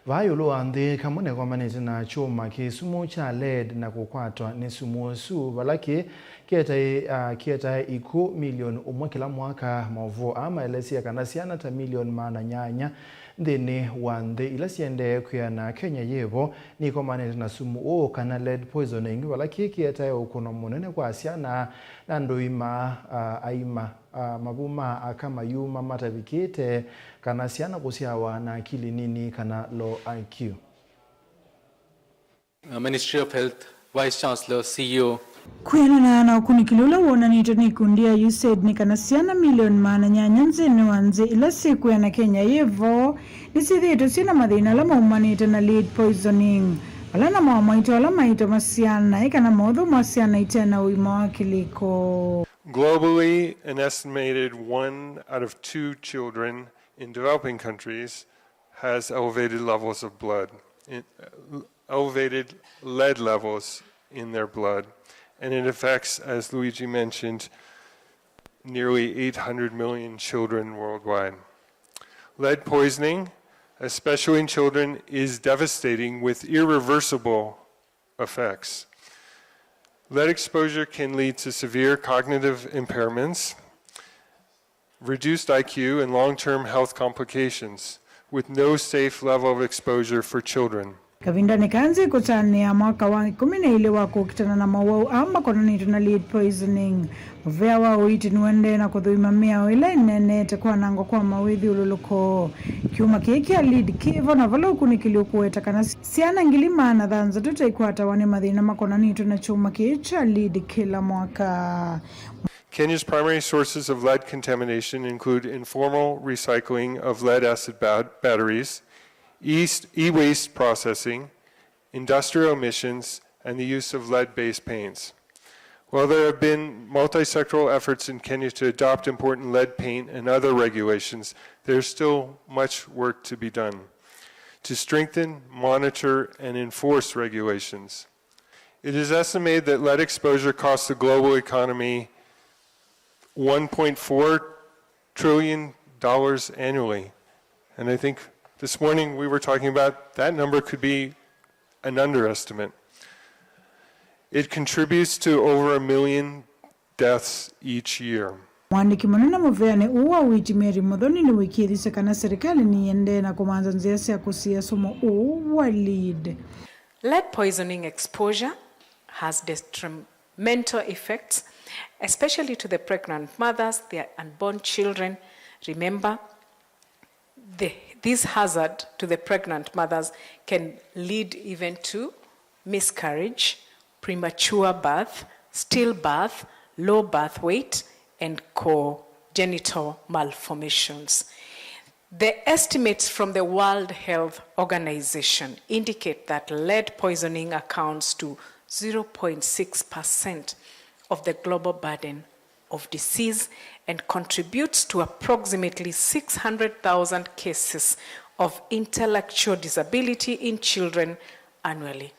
vaa ĩũlũ wa nthĩ kamwe nĩkomanĩte na kyũma kĩ sumu kya lead na kũkwatwa nĩ sumu ũsu, vala kĩ kĩetae, ah, kĩetae ikw'ũ milioni ũmwe kĩla mwaka. Maũvoo aa maelesya kana syana ta milioni maana nyanya nthĩnĩ wa nthĩ ila siendee kwĩana Kenya yĩ vo nĩikomanĩte na sumu ũũ kana lead poisoning, vala kĩĩ kĩetae ũkũno mũnene kwa syana na andũ ima, ah, aima, ah, mavu ma aka mayuma matavikĩte, kana syana kũsyawa na akili nini kana low I Q. Uh, Ministry of Health, Vice Chancellor, C E O. Kwĩanana na ũkunĩkĩli ũla wonanĩtwe nĩ ikundi ya USAID nĩ kana syana milioni maana nyanya nthĩnĩ wa nthĩ ila syĩkwĩana Kenya yĩ vo nĩsyĩthĩĩtwe syĩ na mathĩna ala maumanĩte na lead poisoning, vala namo amwaitũ ala maitoma syana ĩ kana maũthũmũa syana ite na ũima wa kĩlĩko. Globally, an estimated one out of two children in developing countries has elevated levels of blood, in, uh, elevated lead levels in their blood. And it affects, as Luigi mentioned, nearly eight hundred million children worldwide. Lead poisoning, especially in children, is devastating with irreversible effects. Lead exposure can lead to severe cognitive impairments, reduced I Q, and long-term health complications, with no safe level of exposure for children. Kavindanĩ kaa nthĩ ĩkũtanĩa mwaka wa ĩkũmi na ilĩ wa kũkitana na mowau aa makonanĩtwe na lead poisoning. Mũvea wa ũiiti nũendee na kũthũima mĩao ĩla ĩneeneete kwanangwa kwa mawĩthyũlũlũko. Kyũma kĩĩ kya lead kĩ vo na vala ũkunĩkĩli ũkũweta kana syana ngili maana thanthatũ ta ikwatawa nĩ mathĩna makonanĩtwe na kyũma kĩĩ kya lead kĩla mwaka. Kenya's primary sources of lead contamination include informal recycling of lead acid bat-, batteries, east, e-waste processing, industrial emissions, and the use of lead-based paints. While there have been multi-sectoral efforts in Kenya to adopt important lead paint and other regulations, there's still much work to be done. to strengthen, monitor, and enforce regulations. It is estimated that lead exposure costs the global economy one point four trillion dollars annually. And I think this morning we were talking about that number could be an underestimate. It contributes to over a million deaths each year. Mwandĩki mũnene mũvĩanĩ ũũ wa ũiiti Mary Muthoni nĩwĩkĩĩthisye kana serikali nĩyĩendee na kũmanza nzĩa sya kũsiĩa sumu ũũ wa lead. Lead poisoning exposure has detrimental effects, especially to the pregnant mothers, their unborn children. Remember, the, this hazard to the pregnant mothers can lead even to miscarriage, premature birth, stillbirth, low birth weight, and congenital malformations. The estimates from the World Health Organization indicate that lead poisoning accounts to zero point six percent of the global burden of disease and contributes to approximately six hundred thousand cases of intellectual disability in children annually.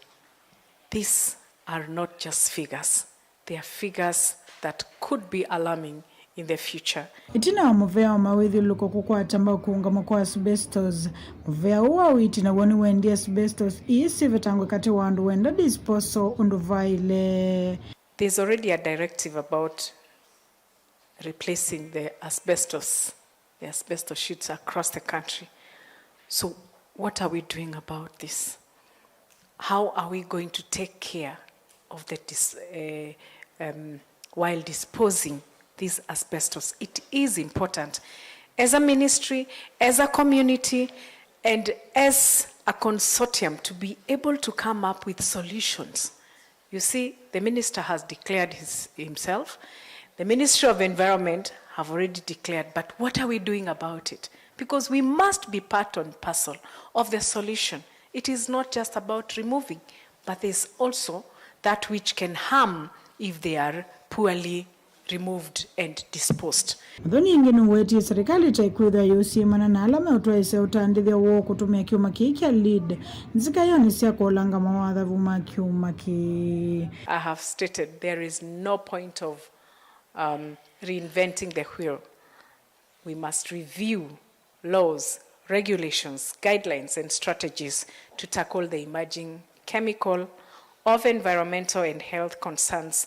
These are not just figures, they are figures that could be alarming in the future. Ĩtina wa mũvea wa mawĩthyũlũlũko kũkwata mbau kũũngamwa kwa asbestos, mũvea ũũ wa ũiiti naw'o nĩwendie asbestos ii syĩvetangwe katĩ wa andũ wenda disposal ũndũ vaĩle. There's already a directive about replacing the asbestos, the asbestos sheets across the country. So what are we doing about this? How are we going to take care of the dis-, uh, um, while disposing this asbestos? It is important as a ministry, as a community, and as a consortium to be able to come up with solutions. You see, the minister has declared his, himself. The Ministry of Environment have already declared, but what are we doing about it? Because we must be part and parcel of the solution. It is not just about removing, but there's also that which can harm if they are poorly removed and disposed. Muthoni ĩngĩ nũwetie serikali ta ĩkwĩthwa yũsiĩmana na ala meũtwaĩsya ũtandĩthya woo kũtũmĩa kyũma kĩĩ kya lead nzikayonĩ sya kũolanga mawathavu ma kyũma kĩĩ. I have stated there is no point of, um, reinventing the wheel. We must review laws, regulations, guidelines, and strategies to tackle the emerging chemical of environmental and health concerns,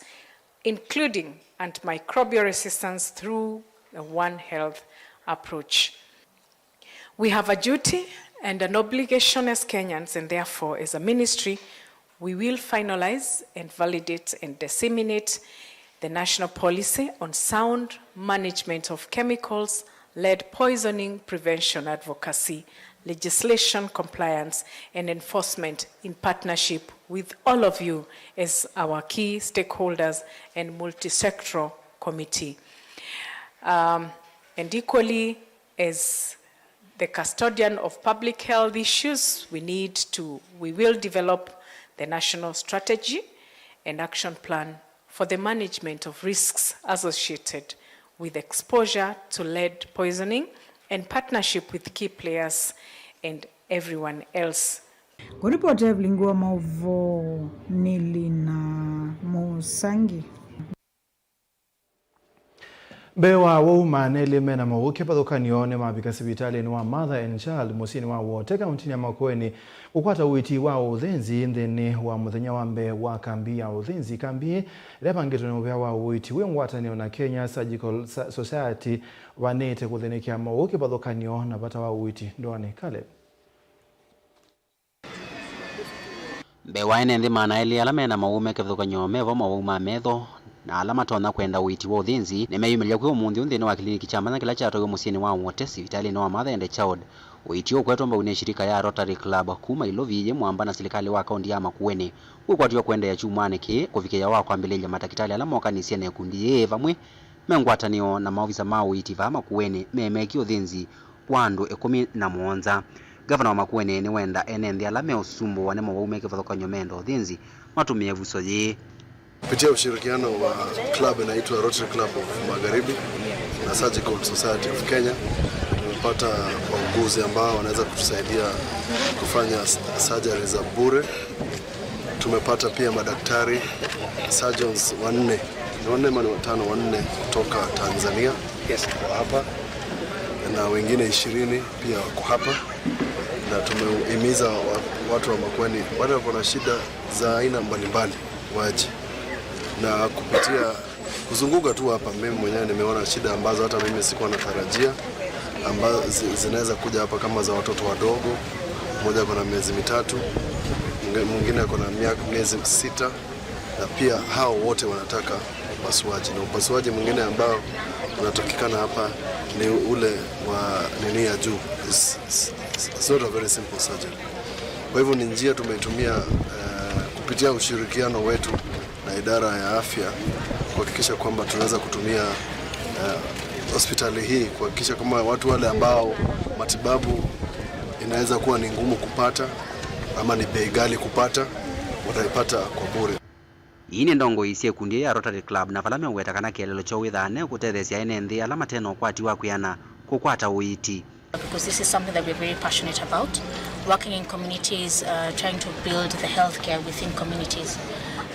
including antimicrobial resistance through a One Health approach. We have a duty and an obligation as Kenyans, and therefore, as a ministry, we will finalize and validate and disseminate the national policy on sound management of chemicals, lead poisoning prevention advocacy, legislation compliance and enforcement in partnership with all of you as our key stakeholders and multisectoral committee. Um, and equally, as the custodian of public health issues, we need to, we will develop the national strategy and action plan for the management of risks associated with exposure to lead poisoning and partnership with key players and everyone else. Kũripoti Evelyn Ngua, maũvoo nĩ Lina Mũsangi. Mbee wa wou, maana elĩ me na maũũ kĩvathũkany'o nĩmavika sivitalĩnĩ wa Mother and Child mũsyĩnĩ wa Wote, kaũntĩnĩ ya Makueni, kũkwata ũiiti wa ũthĩnzi nthĩnĩ wa mũthenya wa mbee wa kambi ya ũthĩnzi. Kambi ĩĩ ĩla ĩvangĩtwe nĩ mũvĩa wa ũiiti wĩ ngwatanĩo na Kenya Surgical Sa-, Society vanĩte kũthĩnĩkĩa maũũ kĩvathũkany'o na vata wa ũiiti ndũanĩ. Caleb. Mbee wa ene nthĩ maana elĩ ala me na maũũ me kĩvathũkany'o, me vo maũũ ma metho, na ala matonya kwenda ũiiti wa ũthĩnzi, nĩmeyumĩlya kwĩ ũmũnthĩ ũũ nthĩnĩ wa kĩliniki kya mwanya kĩla kyatwaĩwe mũsyĩnĩ wa Wote, sivitalĩnĩ wa Mother and Child. Ũiiti ũũ ũkwetwa mbau nĩ shirika ya Rotary Club kuma Ilovi yĩ mwamba na silikalĩ wa kaũntĩ ya Makueni. Ũkwatiwa kũendeea kyumwanĩ kĩĩ kũvikĩĩa wa kwambĩlĩlya matakĩtalĩ ala mokanĩsye na ĩkundi yĩĩ vamwe me ngwatanĩo na maovisa ma ũiiti vaa Makueni memekie ũthĩnzi kwa andũ ĩkũmi na mũonza. Ngavana wa Makueni nĩwenda ene nthĩ ala meũsumbũwa nĩ mowau me kĩvathũkany'o meenda ũthĩnzi matũmĩe ĩvuso yĩĩ. Kupitia ushirikiano wa club inaitwa Rotary Club of Magharibi na Surgical Society of Kenya, Pata wauguzi ambao wanaweza kutusaidia kufanya s-, surgery za bure. Tumepata pia madaktari, surgeons wanne. Ni wanne ama ni watano? Wanne kutoka Tanzania. Yes. Wako hapa. Na wengine ishirini pia wako hapa. Na tumehimiza wa-, watu wa Makueni, wale wako na shida za aina mbalimbali, waje. Na kupitia kuzunguka tu hapa, mimi mwenyewe nimeona shida ambazo hata mimi sikuwa natarajia, ambazo zi-, zinaweza kuja hapa, kama za watoto wadogo. Mmoja ako na miezi mitatu, mwingi-, mwingine ako na miaka, miezi sita, na pia hao wote wanataka upasuaji, na upasuaji mwingine ambao unatakikana hapa ni ule wa nini ya juu. It's, it's, it's not a very simple surgery. Kwa hivyo ni njia tumeitumia, eh, kupitia ushirikiano wetu na idara ya afya kuhakikisha kwamba tunaweza kutumia, eh, hospitali hii kuhakikisha kwamba watu wale ambao matibabu inaweza kuwa ni ngumu kupata ama ni bei ghali kupata, wataipata kwa bure. Ii nĩ ndongoi sya ikundi ya Rotary Club, na vala meũweta kana kĩeleelo kyoo wĩthaa ne kũtetheesya ene nthĩ ala mate na ũkwati wa kwĩana kũkwata ũiiti. Because this is something that we're very passionate about, working in communities, uh, trying to build the healthcare within communities.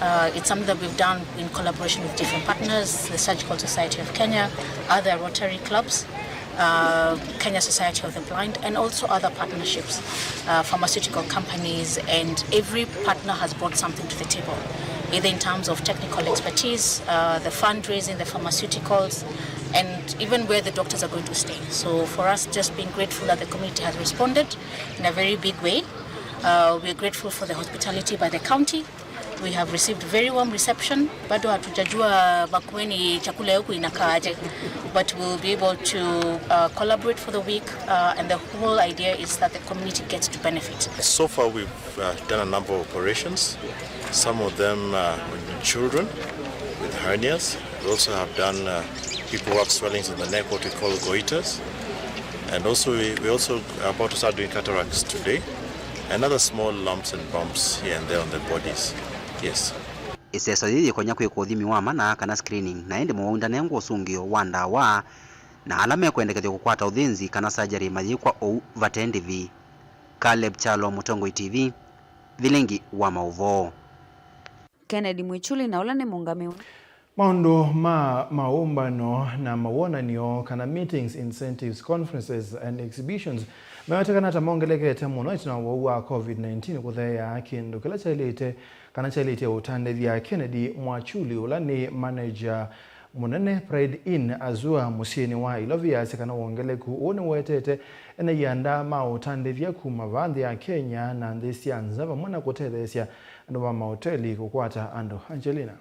Uh, it's something that we've done in collaboration with different partners, the Surgical Society of Kenya, other Rotary clubs, uh, Kenya Society of the Blind, and also other partnerships, uh, pharmaceutical companies, and every partner has brought something to the table, either in terms of technical expertise, uh, the fundraising, the pharmaceuticals, and even where the doctors are going to stay. So for us, just being grateful that the community has responded in a very big way. Uh, we're grateful for the hospitality by the county. We have received very warm reception. Bado hatujajua Makueni chakula yoku inakaaje, but we'll be able to, uh, collaborate for the week, uh, and the whole idea is that the community gets to benefit. So far, we've, uh, done a number of operations. Some of them, uh, on children with hernias. We also have done, uh, people who have swellings in the neck, what we call goiters. And also, we, we also are about to start doing cataracts today. And other small lumps and bumps here and there on the bodies. Yes. Ĩseso yĩĩ yĩkonya kwĩka ũthimi wa mana kana screening, na ĩndĩ mũwau ndanengwa ũsũngĩo wa ndawa, na ala mekwendekethw'a kũkwata ũthĩnzi kana surgery mayĩkwa ũu vate ndĩvi. Caleb Kyalo, Mũtongoi T V, Vilingi wa Maũvoo. Kennedy Mwichuli, na ũla nĩ mũngamĩu. Maũndũ ma maũmbano na mawonany'o, kana meetings, incentives, conferences and exhibitions, mewetekana ta mongelekete mũno ĩtina wa ũwau wa COVID nineteen kũtheea kĩndũ kĩla kyaĩlĩte kana kyaĩlĩte ũtandĩthya. Kennedy Mwachuli, ũla nĩ manager mũnene Pride Inn Azua mũsyĩnĩ wa Ilovi, asya kana wongeleku ũũ nĩwetete ene ianda ma ũtandĩthya kuma vaa nthĩ ya Kenya na nthĩ sya nza, vamwe na kũtetheesya andũ ma maoteli kũkwata andũ. Angelina.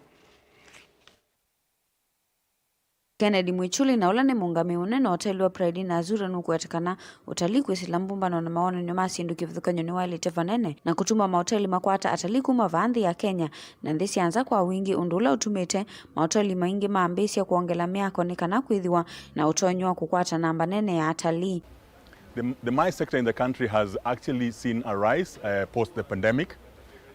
Kennedy Mwichuli, na ũla nĩ mũngamĩi ũnene wa oteli wa Pride Inn Azua, nũkũweta kana ũtalii kwĩsĩla mbũmbano na mawonany'o ma syĩndũ kĩvathũkany'o nĩwaĩlĩte vanene na kũtuma maoteli makwata atalii kuma vaa nthĩ ya Kenya na nthĩ sya nza kwa wingĩ, ũndũ ũla ũtumĩte maoteli maingĩ mambĩĩsya kwongela myako nĩ kana kwĩthĩwa na ũtonyi wa kũkwata namba nene ya atalii. The, the MICE sector in the country has actually seen a rise, uh, post the pandemic.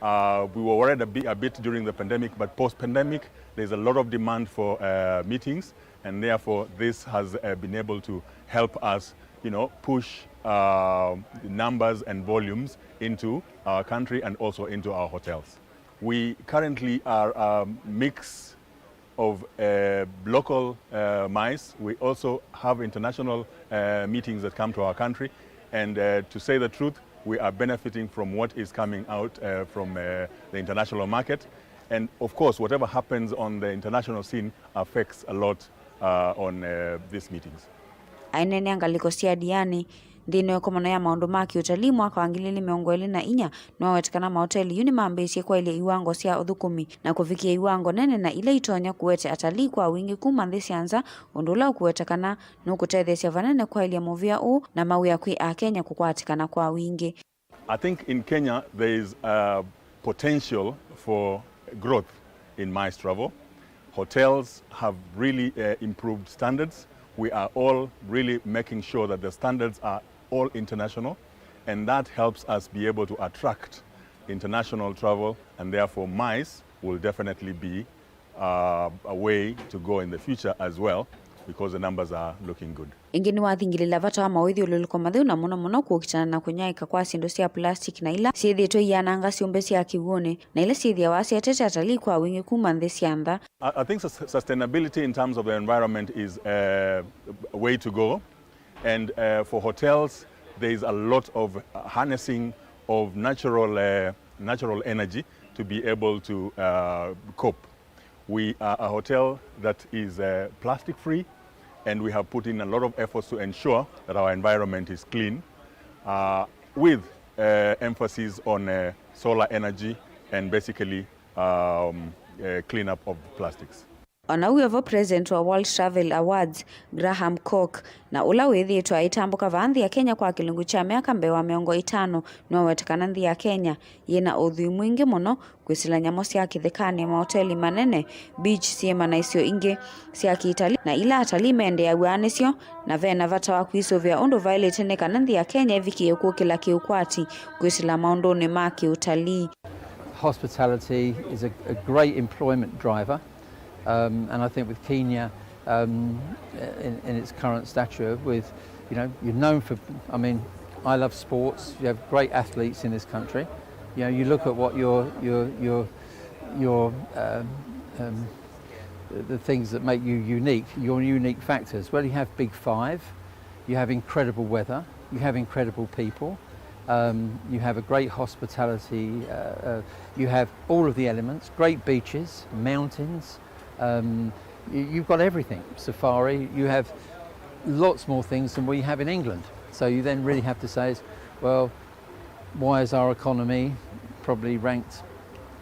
Uh, we were worried a bit, a bit during the pandemic, but post pandemic, there's a lot of demand for, uh, meetings, and therefore this has, uh, been able to help us, you know, push, uh, numbers and volumes into our country and also into our hotels. We currently are a mix of, uh, local, uh, MICE. We also have international, uh, meetings that come to our country. And, uh, to say the truth, we are benefiting from what is coming out, uh, from, uh, the international market. And of course, whatever happens on the international scene affects a lot, uh, on, uh, these meetings. Aineenea ngalĩko sya Diani, nthĩnĩ wa ĩkomano ya maũndũ ma kĩũtalii mwaka wa ngili ilĩ mĩongo ĩlĩ na inya, nĩwaweta kana maoteli yu nĩmambĩĩsye kwaĩlya iwango sya ũthũkũmi na kũvikĩa iwango nene na ila itonya kũete atalii kwa wingĩ kuma nthĩ sya nza, ũndũ ũla ũkũweta kana nũkũtetheesya vanene kwaĩlya mũvĩa ũũ na mawĩa kwĩ Akenya kũkwatĩkana kwa wingĩ. I think in Kenya there is a potential for growth in MICE travel. Hotels have really, uh, improved standards. We are all really making sure that the standards are all international, and that helps us be able to attract international travel, and therefore MICE will definitely be, uh, a way to go in the future as well. because the numbers are looking good. Ĩngĩ nĩwathingĩlĩla vata wa maũithyũlũlũko matheu na mũno mũno kũkitana na kũnyaĩĩka kwa syĩndũ sya plastic na ila syĩthĩĩtwe iyananga syũmbe sya kĩw'ũnĩ na ila syĩthĩawa sietete atalii kwa wingĩ kuma nthĩ sya nza. I, I think sus- sustainability in terms of the environment is a way to go. And uh, for hotels, there is a lot of harnessing of natural, uh, natural energy to be able to uh, cope. We are a hotel that is uh, plastic free, and we have put in a lot of efforts to ensure that our environment is clean, uh, with uh, emphasis on uh, solar energy and basically um, uh, clean up of plastics. O na wĩ o vo, President wa World Travel Awards, Graham Cook, na ũla wĩthĩĩtwe aitambũka vaa nthĩ ya Kenya kwa kĩlungu kya myaka mbee wa mĩongo ĩtano, nĩwaweta kana nthĩ ya Kenya yĩ na ũthwii mwingĩ mũno kwĩsĩla nyamũ sya kĩthekanĩ, maoteli manene, beach, syĩma na isio ingĩ sya kĩtalii, na ila atalii mendeew'aa nĩsyo, na ve na vata wa kwĩsũvĩa ũndũ vaĩlĩte nĩ kana nthĩ ya Kenya ĩvikĩe kũkĩla kĩũkwati kwĩsĩla maũndũnĩ ma kĩũtalii. Hospitality is a, a great employment driver, um, and I think with Kenya um, in, in its current stature, with, you know, you're known for, I mean, I love sports, you have great athletes in this country. You know, you look at what your, your, your, your um, um, the things that make you unique, your unique factors. Well, you have Big Five, you have incredible weather, you have incredible people, um, you have a great hospitality, uh, uh, you have all of the elements, great beaches, mountains, um, you, you've got everything. Safari, you have lots more things than we have in England. So you then really have to say, is, well, why is our economy probably ranked,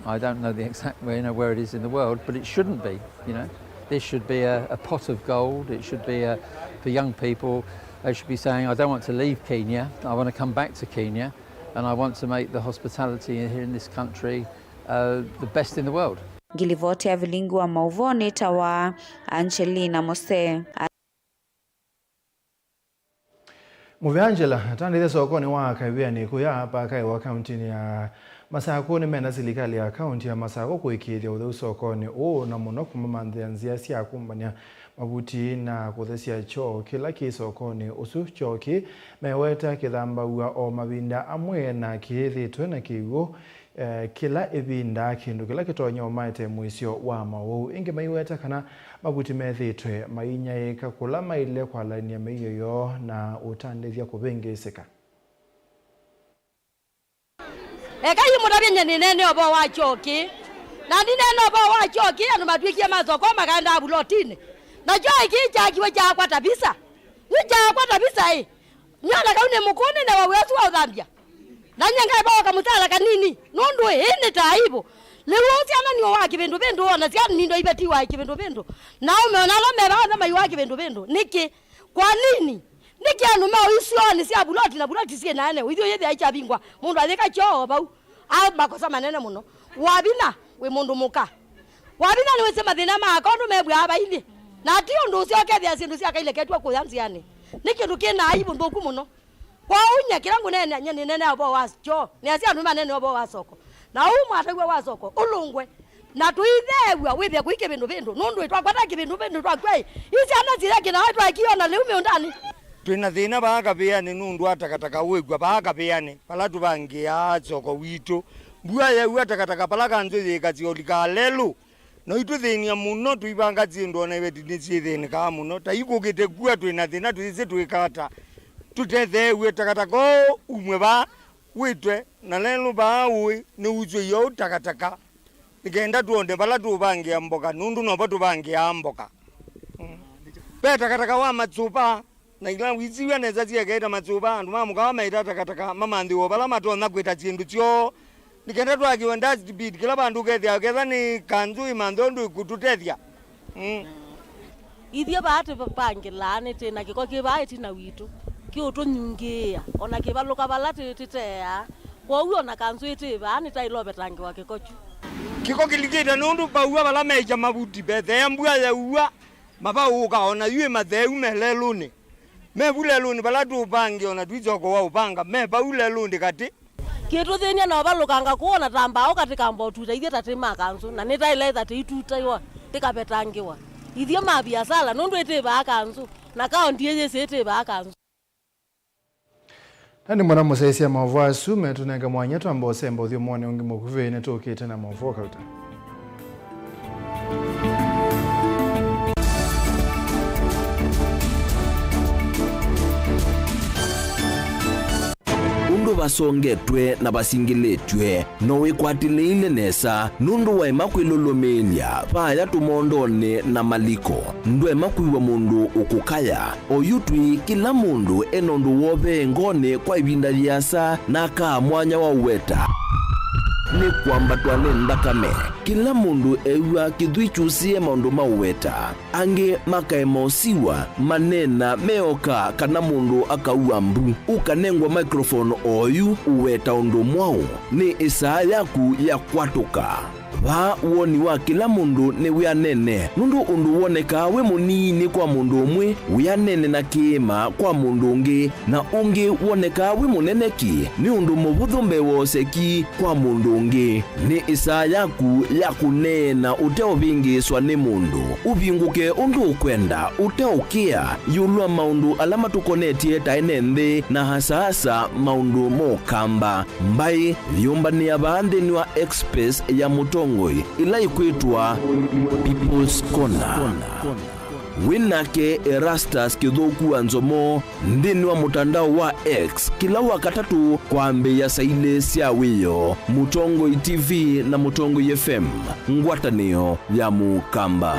I don't know the exact, you know, where it is in the world, but it shouldn't be, you know. This should be a, a pot of gold. It should be a, for young people, they should be saying, I don't want to leave Kenya, I want to come back to Kenya, and I want to make the hospitality here in this country uh, the best in the world. Ngilivoti ya vilingi wa mauvoo nĩtawa Angelina Mose. Mũvea Angela atandĩthya sokonĩ wa Kavĩanĩ kũya Pakaewa kauntinĩ ya Masakũ nĩmenda silikalĩ ya kaunti ya Masakũ kũĩkĩĩthya ũtheu sokonĩ ũũ, na mũno kũmamanthĩa nzĩa sya kũmbany'a mavuti na kũthesya kyoo kĩla kĩ sokonĩ ũsu. Kyoo kĩĩ meweta kĩthambaw'a o mavinda amwe na kĩĩthĩtwe na kĩw'ũ eh, kĩla ĩvinda, kĩndũ kĩla kĩtonya ũmaete mũisyo wa mawau. Ĩngĩ maiweta kana mavuti methĩĩtwe mainyaĩĩka kũla maĩle kwalany'a mĩio yoo na ũtandĩthya kũvĩngĩĩsĩka. Ekai mũtavye nyie nĩneene ũvoo wa kyoo kĩĩ. Na ndineena ũvoo wa kyoo kĩĩ, andũ matw'ĩkie masoko makaendaa vulotinĩ. Na kyoo kĩĩ kyakiwe kyaakwa ta visa. Yu kyaakwa ta visa ĩ. Nyona kau nĩ mũkũũ nĩnewa wĩa ũsu wa ũthambya. Na nyie ngaĩvawa kamũsala kanini, nũndũ ĩĩ nĩ ta aivũ. Lĩu ũu syana nĩ ũwaa kĩvĩndũvĩndũ, o na syana nindo ivetiwa kĩvĩndũvĩndũ. Na aũme o na ala me vaa onthe maiwaa kĩvĩndũvĩndũ. Nĩkĩ? Kwa nini? Nĩkĩ andũ me ũisyonĩ sya vuloti na vuloti syĩ naene, ithyĩ yĩthĩa ikyavingwa, mũndũ ayĩka kyoo o vau? A makosa manene mũno. Wavinya wĩ mũndũ mũka. Wavinya nĩwĩsĩ mathĩna ma aka ũndũ mew'aa vailyĩ. Na ti ũndũ ũseo ũkethĩa syĩndũ syakaileketw'a kũya nzĩanĩ. Nĩ kĩndũ kĩ na aivu nthũku mũno. Kwoou nyie kĩla ngũneenea, nyie nĩneenea ũvoo wa kyoo, nĩasya andũ maneenea ũvoo wa soko. Na ũu mwataw'a wa soko ũlũngwe, na tũitheew'a wĩthĩe kũi kĩvĩndũvĩndũ, nũndũ ĩtwakwata kĩvĩndũvĩndũ twakw'a ĩ, ii syana syĩya kĩnawa twaekie o na lĩu mĩũndanĩ. Twĩ na thĩna vaa Kavĩanĩ nũndũ wa takataka wĩkw'a vaa Kavĩanĩ, vala tũvangĩaa soko witũ. Mbua yaua takataka pala kanzũ yĩkasya ũlikaa lelũ. No itũthĩny'a mũno, tũivanga syĩndũ o na iveti nĩsyĩthĩnĩkaa mũno. Ta ikũkĩte kua twĩ na thĩna, twĩsĩ twĩka ata? Tũtetheew'e takataka ũũ umwe vaa wĩtwe, na lelũ vaa ũĩ nĩusw'ĩie ũu takataka, nĩ kenda twone vala tũũvangĩa mboka, nũndũ novo tũvangĩaa mboka. Mm. Ve takataka wa matsũva. Na ila wisiw'a nesa syeketa matsũva, andũ ma mũkawa maĩta takataka mamanthĩwe o vala matonya kwĩta syĩndũ syoo. Nĩ kenda twakĩwe dust pit kĩla vandũ ũkethĩa ketha nĩ kanzũ ĩmanthe ũndũ ĩkũtũtethya. Mm. Ithyĩ vaa tũvangĩlaa nĩtĩ na kĩko kĩ vaa ĩtina witũ, kĩũtũnyungĩĩa, o na kĩvalũka vala tĩ- tĩteaa. Kwoou o na kanzũ ĩtĩ vaa nĩtaĩle ũvetangĩwa kĩko kyu. Kĩko kĩlikĩte nũndũ vaua vala meikya mavuti, vetheea mbua yaua, mavaũũka, o na yu ĩ matheu me lelũnĩ. Me vu lelũnĩ vala tũũvangĩe, o na tũisokowa ũvanga, me vau lelũnĩ katĩ. Kĩtũthĩny'a na ũvalũkanga kũũ o na ta mbaaũ katĩ ka mbotu ta ithyĩ ta tĩ ma kanzũ, na nĩtaĩle ĩtha tĩitutaiwa, tĩkavetangĩwa. Ithyĩ ma viasala, nũndũ ĩtĩvaa kanzũ, na kaũnti ĩyĩsĩ ĩtĩvaa kanzũ. Na nĩ mwana mũsyaĩĩsya maũvoo asu metũnenga mwanya twamba ũsemba ũthyũmũonĩ ũngĩ mũkuvĩ nĩtũkĩte na maũvoo kauta. Ũndũ vasongetwe na vasingĩlĩtw'e, no wĩkwatĩlĩĩle nesa nũndũ waema kwĩlũlũmĩĩlya vaaya tũmondonĩ na maliko. Ndwaema kwĩw'a mũndũ ũkũkaya. Oyu twĩ, kĩla mũndũ e na ũndũ wovee ngoonĩ kwa ĩvinda yĩasa na akaa mwanya wa ũweta. Nĩ kwambatwa nĩ nthakame. Kĩla mũndũ ew'a kĩthwii kyusĩe maũndũ ma ũweta. Angĩ makaema ũsiwa, maneena meoka kana mũndũ akaua mbu. Ũkanengwa microphone oyu ũweta ũndũ mwaũ. Nĩ ĩsaa yaku ya kwatũka. Vaa woni wa kĩla mũndũ nĩwĩanene, nũndũ ũndũ wonekaa wĩ mũnini kwa mũndũ ũmwe wĩanene na kĩĩma kwa mũndũ ũngĩ, na ũngĩ wonekaa wĩ mũnene ki nĩ ũndũ mũvũthũ mbee wa ũseki kwa mũndũ ũngĩ. Nĩ ĩsaa yaku ya kũneena ũteũvĩngĩĩswa nĩ mũndũ. Ũvingũke ũndũ ũkwenda, ũteũkĩa, ĩũlũ wa maũndũ ala matũkonetye ta ene nthĩ na hasa hasa maũndũ ma Ũkamba. Mbaĩ yĩũmbanĩa vaa nthĩnĩ wa X Space ya Mũtongoi, ĩla ĩkwĩtwa People's Corner. Wĩ nake Erastus Kĩthũku wa Nzomo nthĩnĩ wa mũtandao wa X kĩla Wakatatũ kwambĩĩa saa ilĩ sya wĩoo. Mũtongoi T V na Mũtongoi F M, ngwatanĩo ya Mũkamba.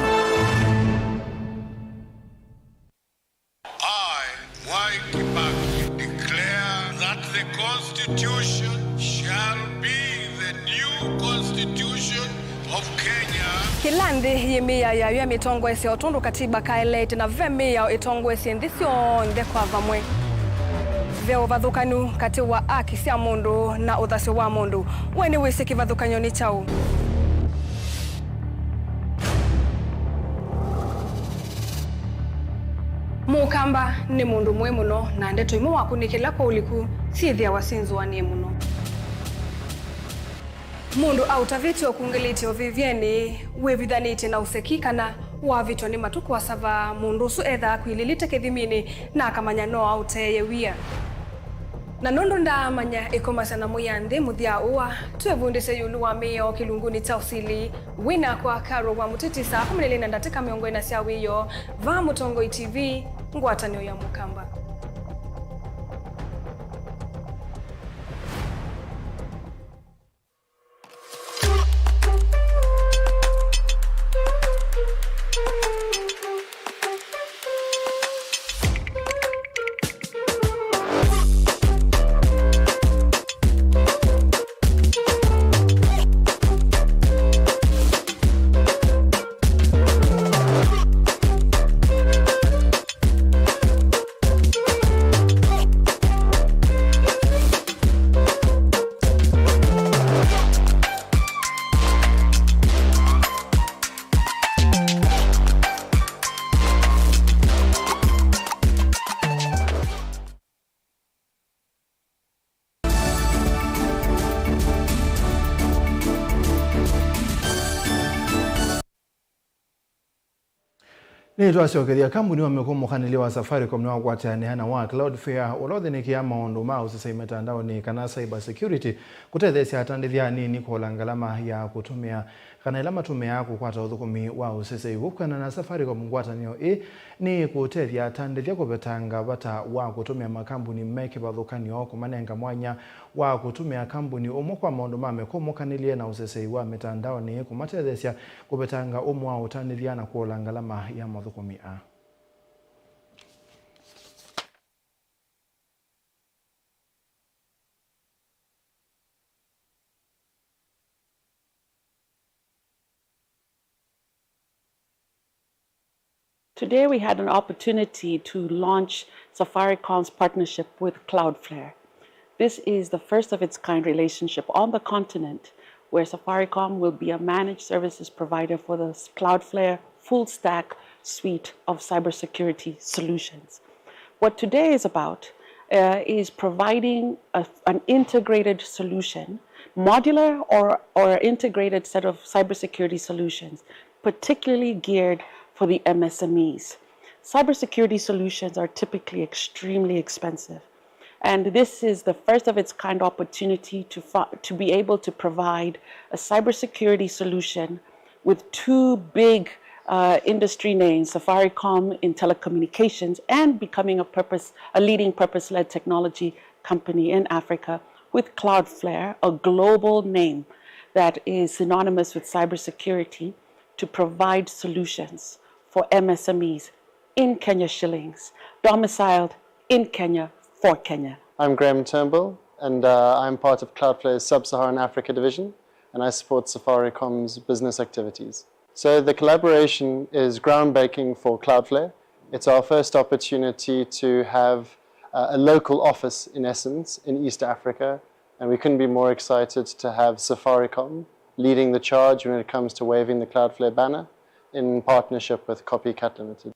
I, Mwai Kibaki, declare that the Constitution shall be the new Constitution of Kenya. Kĩla nthĩ yĩ mĩao yayo ya mĩtongoesye o tondũ katiba kaeleete, na ve mĩao ĩtongoesye nthĩ syonthe kwa vamwe. Ve ũvathũkanu katĩ wa aki sya mũndũ na ũthasyo wa mũndũ. We nĩwĩsĩ kĩvathũkany'o nĩ kyaũ? Mũkamba nĩ mũndũ mũĩ mũno, na ndeto imwe wakũnĩkĩla kwa ũliku syĩthĩawa syĩnzũanĩe mũno. Mũndũ aũtavĩtye ũkungĩlĩtye ũvĩvyenĩ, wĩvithanĩtye na ũseki, kana wavĩtw'a nĩ matũ kũasava, mũndũ ũsu ethaa akwilĩlĩte kĩthiminĩ na akamanya no aũteeye wia. Na nũndũ ndaamanya ĩkomasya na mũya nthĩ mũthya ũa, twĩvundĩsye ĩũlũ wa mĩao kĩlungunĩ kya ũsili. Wĩ nakwa Carol wa Mũtiti saa kũmi na ilĩ na ndatĩka mĩongo ĩna sya wĩoo, vaa Mũtongoi T V, ngwatanĩo ya Mũkamba. Nĩtwasyokethya, kambuni wa mĩkũmũkanĩlya wa Safaricom nĩwakwatĩanĩa na wa Cloudflare, ũla ũthĩnĩkĩaa maũndũ ma ũsesei mĩtandaonĩ kana cyber security, kũtetheesya atandĩthya anini kũola ngalama ya kũtũmĩa kana ĩla matũmĩaa kũkwata ũthũkũmi wa ũsesei. Ũu kwĩanana na Safaricom, ngwatanĩo ĩĩ nĩĩkũtethya atandĩthya kũvetanga vata wa kũtũmĩa makambuni me kĩvathũkany'o, kũmanenga mwanya wa kũtũmĩa kambuni ũmwe kwa maũndũ ma mĩkũmũkanĩlye na ũsesei wa mĩtandaonĩ, kũmatetheesya kũvetanga ũmwe wa ũtandĩthya na kũola ngalama ya mathũkũmi aa. Today we had an opportunity to launch Safaricom's partnership with Cloudflare. This is the first of its kind relationship on the continent where Safaricom will be a managed services provider for the Cloudflare full stack suite of cybersecurity solutions. What today is about, uh, is providing a, an integrated solution, modular or, or integrated set of cybersecurity solutions, particularly geared for the M S M Es. Cybersecurity solutions are typically extremely expensive. And this is the first of its kind opportunity to, fi- to be able to provide a cybersecurity solution with two big uh, industry names, Safaricom in telecommunications and becoming a purpose, a leading purpose-led technology company in Africa, with Cloudflare, a global name that is synonymous with cybersecurity, to provide solutions for M S M Es in Kenya shillings, domiciled in Kenya for Kenya. I'm Graham Turnbull, and uh, I'm part of Cloudflare's Sub-Saharan Africa division, and I support Safaricom's business activities. So the collaboration is groundbreaking for Cloudflare. It's our first opportunity to have uh, a local office, in essence, in East Africa, and we couldn't be more excited to have Safaricom leading the charge when it comes to waving the Cloudflare banner in partnership with Copycat Limited.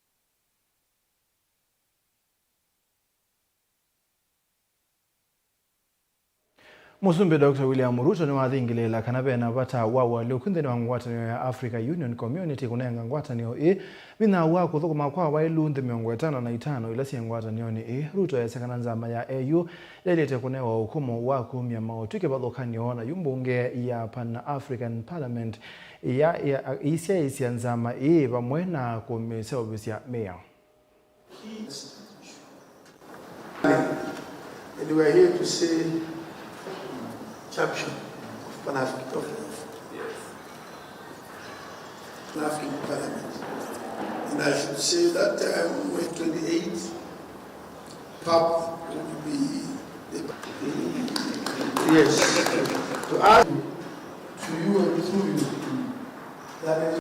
Mũsumbĩ Doctor William Ruto nĩwathingĩlĩĩla kana ve na vata wa ũalyũku nthĩnĩ wa ngwatanĩo ya Africa Union Community kũnenga ngwatanĩo ĩĩ vinya wa kũthũkũma kwa waĩlu nthĩ mĩongo ĩtano na itano ila syĩ ngwatanĩonĩ ĩĩ. Ruto easya kana nzama ya A U yaĩlĩte kũnewa ũkũmũ wa kumya maũtwi kĩvathũkany'o na yu mbunge ya Pan African Parliament ya, ya, ĩisyaĩĩsya nzama ĩĩ vamwe na kũmĩseũvĩsya mĩao. And we are here to say, champion of Pan-African, of Pan-African Parliament. And I should say that time when twenty-eight Papa would be the, yes, to add to you and through you, that is